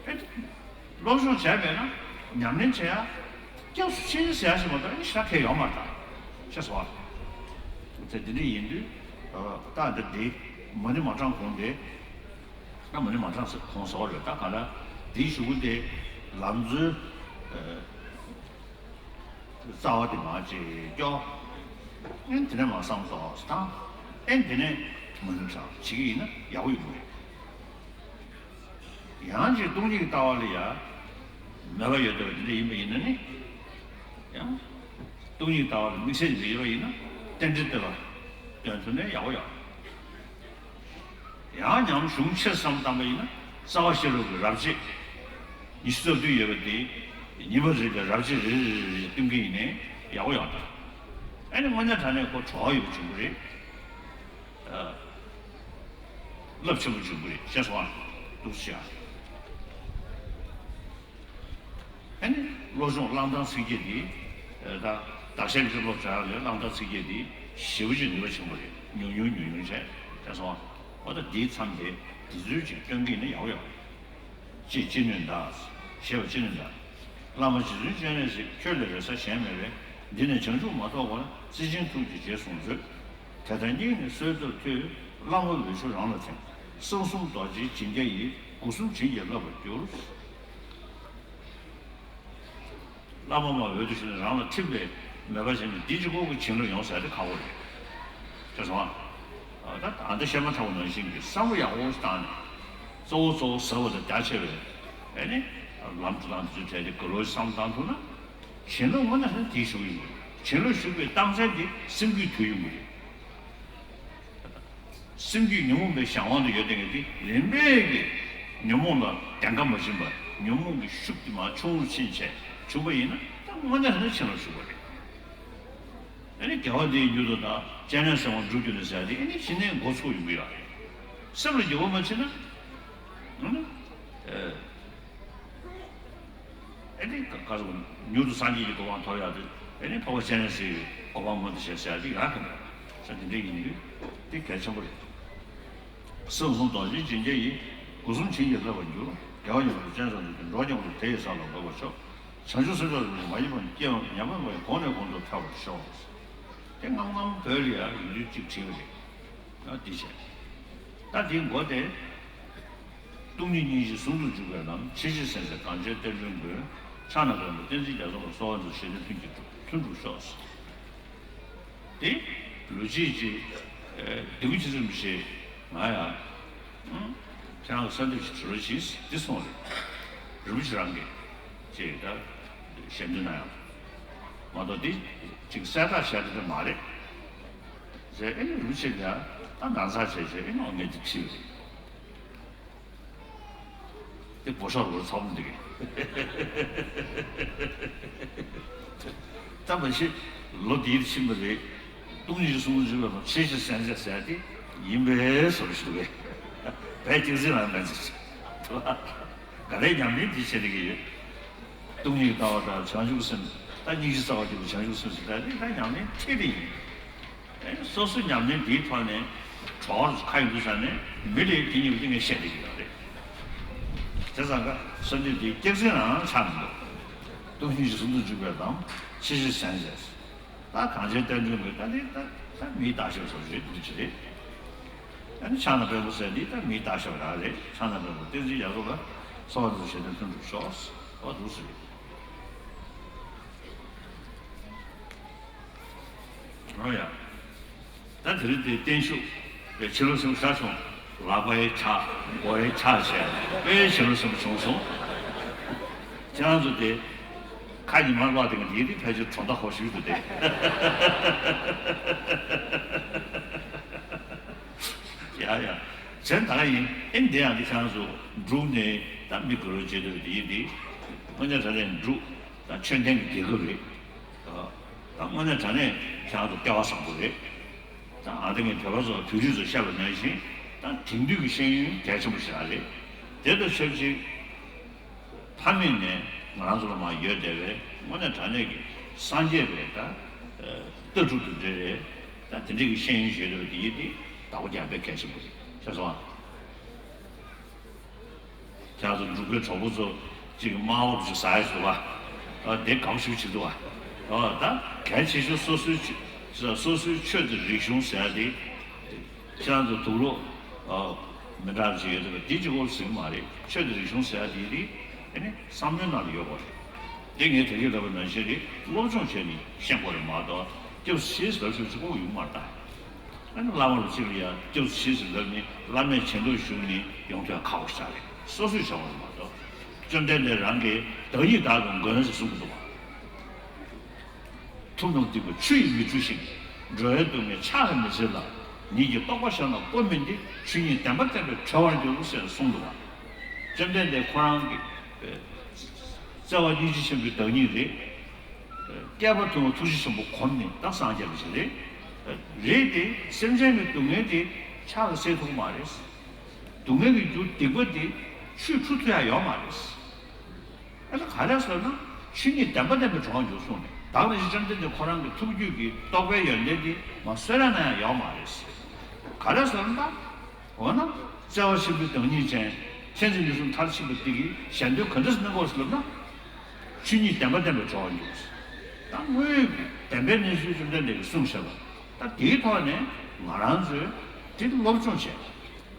ཨ་ནི། སློབ་སྦྱོང་བྱས་མེད་ན་ཉམས་ལེན་བྱེད་ཡ། སྐྱབས་སུ་མཆི་ཟེར་ཡ་ཞིག་མ་གཏོགས་ཨ་ནི་ཞེ་དྲག་གང་ཡང་ཡོད་མ་རེད་ད། ཤེས་སོང་ཨ། ཚེ་འདི་འདྲ་ཡིན་དུས། ད་འདི་འདི། མ་ཎི་མ་བགྲང་གོང་དེ། ད་མ་ཎི་མ་བགྲང་ཟེར་གོང་ཟེར་བ་རེད། ད་ག་ལ་འདིའི་གཞུག་གུ་དེ་ལམ་འཛོལ། རྩ་བ་དེ་མར་ཅིག་སྐྱོར། ཨེ་དེ་ནས་མར་བསམ་སོང་དང་། ཨེ་དེ་ནས་མ་ཎི་བགྲང་བྱེད་ཀྱི་ཡིན་ན་ཡག་པོ་ཡོང་གི་རེད། ཡང་ཅིག་སྟོང་ཉིད་ཀྱི་ལྟ་བ་ལ་ཡང་མོས་པ་ཡོད་བསྡད་པ་དེ་འདྲ་ཡིན་པ་ཡིན་ན་ནི། ཡང་སྟོང་ཉིད་ཀྱི་ལྟ་བ་ལ་དམིགས་བསལ་གྱི་མོས་པ་ཡིན་ན་རྟེན་འབྲེལ་བསྟོད་པ་འདོན་ཐུབ་ན་ཡག་པོ་ཡོད། ཡང་ཉམས་གཞུང་ཆེ་ཙམ་བཏང་པ་ཡིན་ན་རྩ་བ་ཤེས་རབ་ཀྱི་རབ་བྱེད་ཉི་ཤུ་རྩ་བདུན་ཡོད་པ་དེ་ཉི་མ་རེ་ལ་རབ་བྱེད་རེ་རེ་རེ་རེ་བཏོན་གྱི་ཡིན་ནའི། ཡག་པོ་ཡོང་ད། ཨ་ནི་དངོས་གནས་དྲང་གནས་ཁོ་གྲོགས་ཡོད་པ་བྱུང་གི་རེད། རླབས་ཆེན་པོ་བྱུང་གི་རེད། ཤེས་སོང་ཨ། འདུག་སེ་བྱས། ཨ་ནི་སློབ་སྦྱོང་གླེང་སྟངས་ཚིག་གི་འདི། ད་བདག་གཞན་མི་སློབ་སྦྱོང་ལས་གླེང་སྟངས་ཚིག་གི་འདི་ཞེ་པོ་ཅིག་ནུས་པ་ཆེན་པོ་རེད། ཉུང་ཉུང་ཉུང་ཉུང་བྱས། ཤེས་སོང་ཨ། འོ་ད་འདིའི་མཚམས་དེ་འདི་ཚོའི་ཅིག་སྟོན་གྱི་ཡིན་ན་ཡག་པོ་ཡོད། ཅེས་ཅི་ནུས་བདག་ཞེས་པ་ཅི་ནུས་བདག་བླ་མ་རྗེ་བཙུན་སྤྱན་རས་གཟིགས་ཁྱོད་ལས་རེ་ས་གཞན་མེད་པས། འདི་ནས་བྱང་ཆུབ་མ་ཐོབ་བར། བརྩེ་ཆེན་ཐུགས་ཀྱིས་རྗེས་བཟུང་མཛོད། དེ་ལྟར་སྙིང་ནས་གསོལ་འདེབས་མཐུས། བླ་མ་འོད་ཆུ་རང་ལ་ཐིམ། གསང་གསུམ་རྡོ་རྗེའི་སྦྱིན་བརྒྱ་ཡིས། སྒོ་གསུམ་བྱིན་གྱིས་བརླབ་པར་འགྱུར། བླ་མ་མ་འོད་དུ་ཞུ་ནས་རང་ལ་ཐིམ་པའི་མོས་པ་བྱས་ནས་འདི་གཅིག་པོ་གི་བྱིན་རླབས་ཡོང་ཟེར་ཏེ་ཁག་པོ་རེད། ཤེས་སོང་ཨ། ད་ད་ལྟ་བཤད་མ་ཐག་པ་ནང་བཞིན་གྱི་བསམ་བློ་ཡག་པོ་ཞིག་བཏང་ནས་གཙོ་བོ་གཙོ་བོ་ཟབ་པ་དང་རྒྱ་ཆེ་བའི་ཨེ་ནི་ལམ་འགྲོ་སྟངས་འདི་ཚོའི་གྲས་དེ་དགའ་རབ་བསམ་བཏང་ཐུབ་ན། བྱིན་རླབས་དངོས་གནས་ཧ་དེ་ཞུགས་ཡོང་གི་རེད། བྱིན་རླབས་ཞུགས་པའི་རྟགས་མཚན་དེ་སེམས་རྒྱུད་དུལ་ཡོང་གི་རེད། སེམས་རྒྱུད་ཉོན་མོངས་པའི་གཞན་དབང་དུ་ཡོད་དེ་ངས་དེ་རིམ་པས་ཀྱི་ཉོན་མོངས་ལ་གདེང་ཁ་མ་བྱིན་པར་ཉོན་མོངས་ཀྱི་ཤུགས་དེ་མར་ཆུང་རུ་ཕྱིན་བྱས་བྱུང་པ་ཡིན་ན། ད་དངོས་གནས་ཧ་ཅང་བྱིན་རླབས་ཞུགས་པ་རེད། ཨ་ནི་དགེ་བ་འདིའི་མྱུར་དུ་དང་སྤྱན་རས་གཟིགས་དབང་འགྲུབ་གྱུར་ནས་ཟེར་ཏེ། ཨ་ནི་གཞི་ནས་འགོ་ཚུགས་ཡོང་གི་ཡོད་རེད། སེམས་ལ་འགྱུར་བ་མ་ཕྱིན་ན། ཨ་ནི་ཨེ། ཨ་ནི་ག་ག་རུ་མྱུར་དུ་སངས་རྒྱས་ཀྱི་གོ་འཕང་ཐོབ་ཡག་དེ། ཨ་ནི་འཕགས་པ་སྤྱན་རས་གཟིགས་ཀྱི་གོ་འཕང་མངོན་དུ་བྱས་ཟེར་ཡག་དེ་ཡག་གི་མེད་པ་ས་དེ་འདྲ་ཡིན་དུས་དེ་གལ་ཆེན་པོ་རེད། གསང་གསུམ་རྡོ་རྗེའི་སྦྱིན་བརྒྱ་ཡིས། སྒོ་གསུམ་བྱིན་གྱིས་བརླབ་པར་འགྱུར། དགེ་བ་ཉོན་མོངས་སྤྱན་རས་གཟིགས་ཀྱིས། འགྲོ་བ་ཀུན་དེ་ཡི་ས་ལ་འགོད་པར་ཤོག་བྱང་ཆུབ་སེམས་མཆོག་རིན་པོ་ཆེ་མ་ཡིན་པ་ཉིད། སྐྱེ་བ་ཉམས་པ་མེད་པར་གོང་ནས་གོང་དུ་འཕེལ་བར་ཤོག་དེ་ངམ་ངམ་བོད་ལ་ཡང་ཡིག་རྒྱུགས་གཅིག་བྲིས་པ་རེད། ཨ་འདི་བྱས། ད་འདིའི་མགོ་དེ། སྟོང་ཉིད་སྙིང་རྗེ་ཟུང་དུ་འཇུག་པའི་ལམ། ཕྱི་བཤད་སེམས་ཟད་གངས་ཅན་གཏེར་ཆེན་མགོན། ཕྱག་ན་པདྨོ་བསྟན་འཛིན་རྒྱ་མཚོ་ལ། གསོལ་བ་འདེབས་སོ་བཞེད་དོན་ལྷུན་གྱིས་གྲུབ། ལྷུན་གྲུབ་ཤོག་དེ་ལོ་རྒྱུས་ཀྱི་ཨ་སྡེ་དགུ་ཆེ་ཚང་མི་ཤེས། ང་ཡང་ཨ་ཁྱེད་རང་གི་གསོལ་འདེབས་ཤིག་ཞུ་རོགས་གྱིས་འདི་གསུངས་རེད། རིན་པོ་ཆེ་རང་གིས་ཅེས་ད་ཞལ་འདོན་གནང་ཡང་མ་གཏོགས། འདི་ཅིག་གསལ་བསྒྲགས་བྱས་ཏེ་འདི་མ་རེད་ཟེར། ཨེ་རིན་པོ་ཆེ་ལ་ད་ནང་ཚགས་བྱས་བྱས། ཨེ་ནོ་ངས་འདི་ཁྲིད་པ་རེད། དེ་སྒོ་ཤོར་བར་ཚོགས་འདུག་གི། ད་མ་གཞི་ལོ་འདིའི་ཕྱིན་པ་རེད། སྟོང་ཉིད་ཀྱི་གསུང་འདི་བས་མ་ཕྱི་བཤད་སེམས་ཟད་ཟེར་དེ་ཡིན་པའི་བཟོ་འདྲ་ཞིག་འདུག་གས། བས་སྐྱག་རྫུན་ལ་མེད་ཚེ་ཆེ། ག་རེ་ཉམས་ལེན་འདི་བྱེད་བསྡད་ཀྱི་ཡོད། སྟོང་ཉིད་ཀྱི་ལྟ་བ་དང་བྱང་ཆུབ་སེམས། ད་སྙིང་རྗེ་རྩ་བ་སྐྱེས་པའི་བྱང་ཆུབ་སེམས་ཟེར་ད་དེ་ད་ཉམས་ལེན་ཁྲིད་དེ་ཡིན། ཨེ་སོ་སོའི་ཉམས་ལེན་འདིའི་ཐོག་ནས་གྲོགས་ཁ་ཡོང་དུས་ཙ་ནས་མི་ལས་དེ་གཉིས་ཀྱི་སྟེང་ནས་བཤད་བསྡད་ཀྱི་ཡོད་རེད། བྱས་ཙང་ཀ་གསོལ་འདེབས་འདི་སྐྱག་རྫུན་ལའང་ཆགས་མི་འདུག་སྟོང་ཉིད་ཀྱི་ཟུང་དུ་འཇུག་པའི་ལམ། ཕྱི་བཤད་སེམས་ཟད། ད་གངས་ཅན་བསྟན་འགྲོའི་མི་ད་འདི་ད་ད་མིའི་ལྟ་ཞིབ་བཟོ་རེད་འདུག་ཅི་རེད། ཨ་ནི་ཕྱག་ན་པདྨོ་ཟེར་འདི་ད་མིའི་ལྟ་ཞིབ་རང་རེད། ཕྱག་ན་པདྨོ་བསྟན་འཛིན་རྒྱ་མཚོ་ལ་གསོལ་བ་འདེབས་སོ་བཞེད་དོན་ལྷུན་གྲུབ་ཤོག་འོ་འདུག་ཟེར། འོ་ཡ། ད་དེ་རིང་དེ་བརྟན་བཞུགས་པའི་ཕྱི་ལོ་གསུམ་ཤར་བྱུང་། ལག་པའི་ཕྱག་མགོའི་ཕྱག་བྱས་པའི་ཕྱི་ལོ་གསུམ་བྱུང་སོང་། ཁྱེད་རང་ཚོ་དེ་ཁ་ཉི་མ་ལོག་དེ་ག་དེ་དེ་ཕལ་ཆེར་གྲོང་རྡལ་ཧོ་ཤུལ་དུ་དེ། ཡ་ཡ། བྱས་ད་ག་ཡིན། ཨེ་འདི་ཡང་འདི་ཁྱེད་རང་ཚོ་འབྲུག་ནས་ད་མི་དགོས་རོགས་བྱེད་འདོད་དེ་ཡིན་དེ། དངོས་གནས་དྲང་གནས་འབྲུག་ད་མཆོད་རྟེན་གྱི་རྒྱལ་ཁབ་རེད། ད་དངོས་གནས་དྲང་གནས་ཁྱེད་རང་ཚོ་སྐལ་བ་བཟང་པོ་རེད། ད་ཨ་ད་ངས་བོད་པ་ཚོ་བོད་རིགས་ཚོ་བཤད་པ་ནང་བཞིན་ད་དེང་དུས་ཀྱི་ཤེས་ཡོན་གལ་ཆེན་པོ་ཞིག་རང་རེད། དེ་དང་ཆབས་ཅིག་ཕ་མེས་ནས་ང་རང་ཚོ་ལ་མར་ཡོད་བསྡད་པའི་དངོས་གནས་དྲང་གནས་ཀྱི་སངས་རྒྱས་པའི་ད་ལྟ་གྲུབ་ཏུ་འབྲེལ་བའི་ད་དེ་འདྲ་གི་ཤེས་ཡོན་ཞིག་ཡོད་པ་དེ་ཡིན་དེ་བདག་པོ་རྒྱག་དཔེ་གལ་ཆེན་པོ་རེད། ཤེས་སོང་ཨ། ཁྱེད་ཚོ་འབྲུག་པའི་གྲོགས་པོ་ཚོ་གཅིག་དམར་པོ་ཅིག་ཟ་ཡ་ཞུ་བ། ཨ་དེ་གང་ཞུ་བྱེད་འདུག་བ། ཨ་ད་གལ་ཆེ་ཤོས་སོ་སོའི་ཆོས་སོ་སོའི་ཆོས་དང་རིག་གཞུང་ཟེར་ཡ་དེ། ཁྱེད་རང་ཚོ་དུག་ལོག་ཨ་མི་འདྲ་ཅིག་ཡོད་དུས་འདི་གཅིག་པོ་ཟིན་མ་རེད། ཆོས་དང་རིག་གཞུང་ཟེར་ཡ་དེ་དེ་ཨ་ནི་བསམ་བློའི་ནང་ལ་ཡོད་པ་རེད། དེ་ངས་དེ་གས་ལབ་པ་ནང་བཞིན་རེད། སློབ་སྦྱོང་བྱས་ནས་ཤེས་དགོས་རེད་མ་གཏོགས་སྐྱབས་སུ་མཆི་ལབ་ཤོག་ཅིག་ཁོག་ཡོང་མ་རེད་ད། ཨ་ནི་བླ་མ་རུ་གཅིག་ལ་ཡ་སྐྱབས་སུ་མཆི་ཟེར་ལབ་ནས་བླ་མས་བྱིན་རླབས་ཞུགས་ནས་ཡོང་ཐོས་ཁག་པོ་ཞིག་རེད། སོ་སོས་བྱ་དགོས་རེད་མ་གཏོགས། བཅོམ་ལྡན་འདས་རང་གིས་བདག་ཉིད་བདག་གི་མགོན་ཟེར་གསུངས་འདུག་བ། ཐུབ་རྣམས་སྡིག་པ་ཆུ་ཡིས་མི་འཁྲུ་ཞིང་། འགྲོ་བའི་སྡུག་བསྔལ་ཕྱག་གིས་མི་སེལ་ལ། ཉིད་ཀྱི་རྟོགས་པ་ཤར་ན་ཀུན་སྨིན་ཏེ། ཆོས་ཉིད་བདེན་པར་བསྟན་པས་གྲོལ་བར་འགྱུར་ཟེར་གསུངས་འདུག་བ། བཅོམ་ལྡན་འདས་ཁོ་རང་གི་བརྩེ་བ་སྙིང་རྗེ་ཆེན་པོའི་བདག་ཉིད་རེད། བསྐལ་པ་དུ་མར་ཐུགས་རྗེ་ཆེན་པོ་གོམས་ནས་ད་སངས་རྒྱས་པ་ཞིག་རེད། རེད་དེ་སེམས་ཅན་གྱི་སྡུག་བསྔལ་དེ་ཕྱག་གིས་སེལ་ཐུབ་ཀྱི་མ་རེད། སྡུག་བསྔལ་གྱི་རྒྱུ་སྡིག་པ་དེ་ཆུད་ཁྲུ་ཐུབ་ཡག་ཡོད་མ་རེད། ཨ་ནི་ག་རེ་ཟེར་ན། ཆོས་ཉིད་བདེན་པ་བདེན་པའི་གྲོགས་འགྱུར་གསུངས་ནས་བདག་ནི་བཅོམ་ལྡན་འདས་ཁོ་རང་གི་ཐུགས་རྒྱུད་ཀྱི་རྟོགས་པའི་ཡོན་ཏན་དེ་མར་གསོས་ར་ན་ཡང་ཡོད་མ་རེད། ག་རེ་ཟེར་ན། འོ་ན། བརྩེ་བ་ཆེན་པོའི་བདག་ཉིད་ཅན། མཁྱེན་བརྩེ་ནུས་གསུམ་མཐར་ཕྱིན་པ་འདི་གིས་གཞན་དོན་ག་འདྲ་སེ་གནང་དགོས་ཟེར་ལབ་ན། ཆོས་ཉིད་བདེན་པ་བདེན་པའི་གྲོགས་འགྱུར། ད་དངོས་ཡོད་ཀྱི་བདེན་པའི་གནས་ཚུལ་བཅོམ་ལྡན་འདས་ཀྱིས་གསུངས་བཞག་པ། ད་དེའི་ཐོག་ནས་ང་རང་ཚོས་དེ་སློབ་སྦྱོང་བྱས།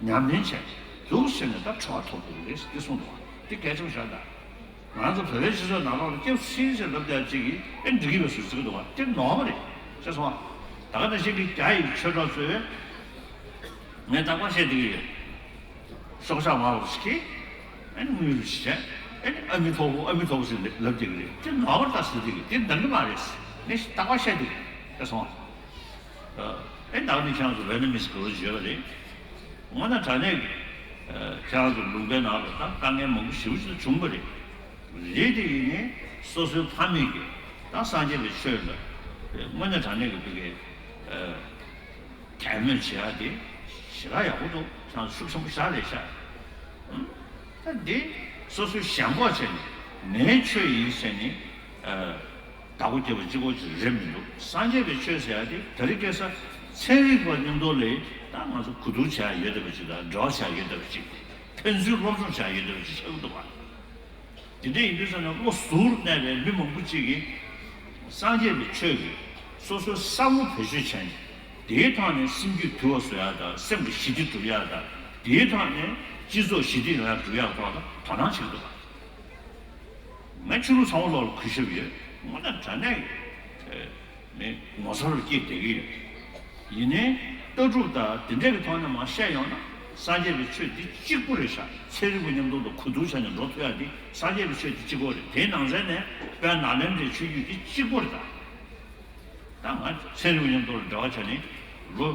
ཉམས་ལེན་བྱས། འདུག་ཟེར་ནས་ད་གྲོགས་ཐོབ་དགོས་རེད་ཟེར་དེ་གསུངས་འདུག་བ། དེ་གལ་ཆེན་པོ་ཞིག་རེད་ད། ང་ཚོ་བོད་པའི་སྤྱི་ཚོགས་ནང་ལོགས་ལ་སྐྱབས་སུ་མཆི་ཟེར་ལབ་བསྡད་ཅིག་གིས་ཨེ་འགྲིག་གི་མེད་ཟེར་ཟེར་གི་འདུག་བ། དེ་ནོར་བ་རེད། ཤེས་སོང་བ། ད་ག་ནང་བཞིན་གྱི་རྒྱ་ཡི་ཆོས་གྲོགས་ཚོས། ངས་རྟག་པར་བཤད་བསྡད་ཀྱི་ཡོད། སྲོག་ཆགས་མང་པོ་ཞིག་གིས་ཨེ་ནི་དངུལ་རུ་ཞིག་བྱས། ཨེ་ནི་ཨ་མི་ཐོག་པོ་ཨ་མི་ཐོག་པོ་ཟེར་ལབ་བསྡད་ཀྱི་རེད། དེ་ནོར་བ་རེད་ད་ཟེར་བསྡད་ཀྱི། དེ་འདང་གི་མ་རེད། ངས་རྟག་པར་བཤད་བསྡད་ཀྱི། ཤེས་སོང་བ། ཨེ་ད་ག་ནི་ཁྱེད་རང་ཚོ་བེད་ནམ་མི་སི་གོ་བརྗོད་པ་རེད། དངོས་གནས་དྲང་གནས་ཀྱི། ཁྱེད་རང་ཚོ་ལུང་པའི་ནང་ལ་ད་དཀའ་ངལ་མང་པོ་ཞེ་པོ་ཅིག་བྱུང་བ་རེད། རེད་དེ་ཡིན་ནའི་སོ་སོའི་ཕ་མེས་ཀྱི་ད་སངས་རྒྱས་པའི་ཆོས་ལ་དངོས་གནས་དྲང་གནས་ཀྱི་བོད་ཀྱི་དད་མོས་བྱེད་ཡག་དེ་ཞེ་དྲག་ཡག་པོ་འདུག་ཁྱེད་རང་ཚོ་ཤུགས་ཆེན་པོ་བཞག་རེད་ཤག་ད་འདི་སོ་སོའི་ཞེན་ཁོག་བྱས་ནས་ངའི་ཆོས་ཡིན་ཟེར་ནས། བདག་པོ་རྒྱབ་པ་གཅིག་པོ་ཅིག་རེད་མི་འདུག་སངས་རྒྱས་པའི་ཆོས་ཟེར་ཡ་དེ་དེ་རིང་ཁ་སང་ཚན་རིག་པ་མཉམ་དུ་ལས་ད་ང་ཚོ་གོ་བསྡུར་བྱ་ཡ་ཡོད་བསྡད་པ་ཅིག་དང་འབྲེལ་བ་བྱ་ཡ་ཡོད་བསྡད་པ་ཅིག་ཕན་ཚུན་སློབ་སྦྱོང་བྱ་ཡ་ཡོད་བསྡད་པ་ཅིག་ཆགས་ཀྱི་འདུག་བ། དེ་འདྲ་ཡིན་དུས་ཙམ་ནས་བློ་གཟུར་གནས་པའི་མི་མང་པོ་ཅིག་གིས་སངས་རྒྱས་པའི་ཆོས་ཀྱི་སོ་སོའི་བསམ་བློ་བེད་སྤྱོད་བྱས་ནས་དེའི་ཐོག་ནས་སེམས་རྒྱུད་དུལ་བ་བཟོ་ཡ་དང་སེམས་ཀྱི་ཞི་བདེ་སྒྲུབ་ཡ་དང་དེའི་ཐོག་ནས་སྤྱི་ཚོགས་ཞི་བདེ་ཡོང་ཡ་སྒྲུབ་ཡ་ཐོག་ལ་དོ་སྣང་བྱེད་ཀྱི་འདུག་བ། ང་ཕྱི་ལུགས་ཚང་མ་ལོག་ལ་གུས་ཞབས་ཡོད། དངོས་གནས་དྲང་གནས་ཀྱི་མི་ངོ་མཚར་བ་སྐྱེས་བསྡད་ཀྱི་ཡོད། ཡིན་ནའི་ལྟ་གྲུབ་དང་དེ་འདྲ་གི་ཐོག་ནས་མར་བཤད་ཡོང་ན་སངས་རྒྱས་པའི་ཆོས་འདི་གཅིག་པུ་རེད་ཤག་ཚན་རིག་པ་མཉམ་དུ་ལ་གོ་བསྡུར་བྱས་ནས་འགྲོ་ཐུབ་ཡ་འདི་སངས་རྒྱས་པའི་ཆོས་འདི་གཅིག་པོ་རེད། དེའི་ནང་ཚན་ནས་དཔལ་ནཱ་ལེནྡྲའི་ཆོས་བརྒྱུད་འདི་གཅིག་པོ་རེད་ད། ད་ང་ཚན་རིག་པ་མཉམ་དུ་ལ་འབྲེལ་བ་བྱས་ནས་ལོ་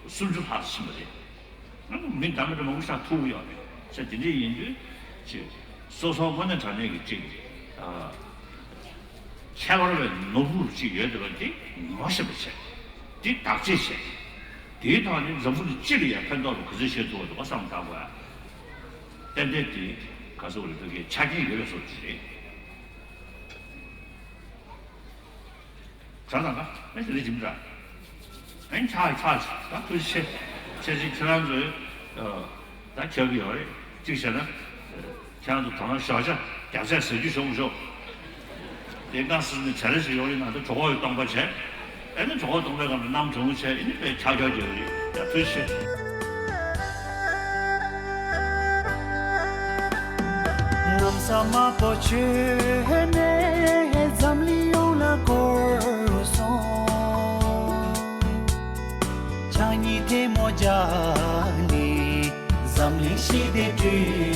སུམ་ཅུ་ལྷག་ཕྱིན་པ་རེད། ང་ཚོ་མི་འདྲ་མི་འདྲ་མང་པོ་ཞིག་ཐུག་གི་ཡོད་རེད། ས་དེ་འདྲ་ཡིན་དུས་ཅིག་སོ་སོ་དངོས་གནས་དྲང་གནས་ཀྱི་ཅིག་ཨ། ཁྱད་པར་བའི་ནོར་བུ་ཅིག་ཡོད་བསྡད་པ་དེ་ངོ་ཤེས་པ་བྱས། དེ་བདག་གཅེས་བྱས། དེའི་ཐོག་ནས་འཛམ་བུ་གླིང་སྤྱི་ལ་ཡང་ཕན་ཐོགས་པ་ག་ཚོད་བྱེད་ཐུབ་པ་འདུག་ག་བསམ་བཏང་དགོས་ཨ། ཏན་ཏན་དེ་ག་ཚོད་རེད་བོད་སྐད་ཆ་རྐྱེན་ཡོད་པའི་བཟོ་ཅིག་རེད། དྲ་དང་ག་ཨེ་དེ་རེད་ཇི་མི་དྲ། ཨེ་ཆ་ཆ་ཆ་ད་ཐུགས་རྗེ་ཆེ། ཆེ་ཆེ་ཁྱེད་རང་ཚོས་ད་ཁྱབ་ཀྱི་ཡོད་རེད། གཅིག་བྱས་ན་ཁྱེད་རང་ཚོ་དོ་སྣང་ཞོག་ཆ་རྒྱག་ཆ་ཟེར་རྒྱུ་ཞོག་མི་ཞོག་དེ་ག་སྲིད་ནས་བྱ་རེ་ཞིག་ཡོང་རེད་ན་ད་གྲོགས་པོ་ཡི་སྟོང་པ་བྱས། ཨེ་ནི་གྲོགས་པོ་སྟོང་པའི་སྒང་ལ་གནམ་གྲང་མོ་བྱས་ཨེ་ནི་དཔེ་ཆ་རྒྱག་རྒྱག་རེད་ཡ་ཐུགས་རྗེ་ཆེ། ངམ་ས་དམར་པོ་བྱོན་ནས་འཛམ་གླིང་ཡོངས་ལ་བསྐོར་སོང་། ཕྱག་གཉིས་ཐལ་མོ་སྦྱར་ནས་འཛམ་གླིང་ཞི་བདེ་བསྐྲུན།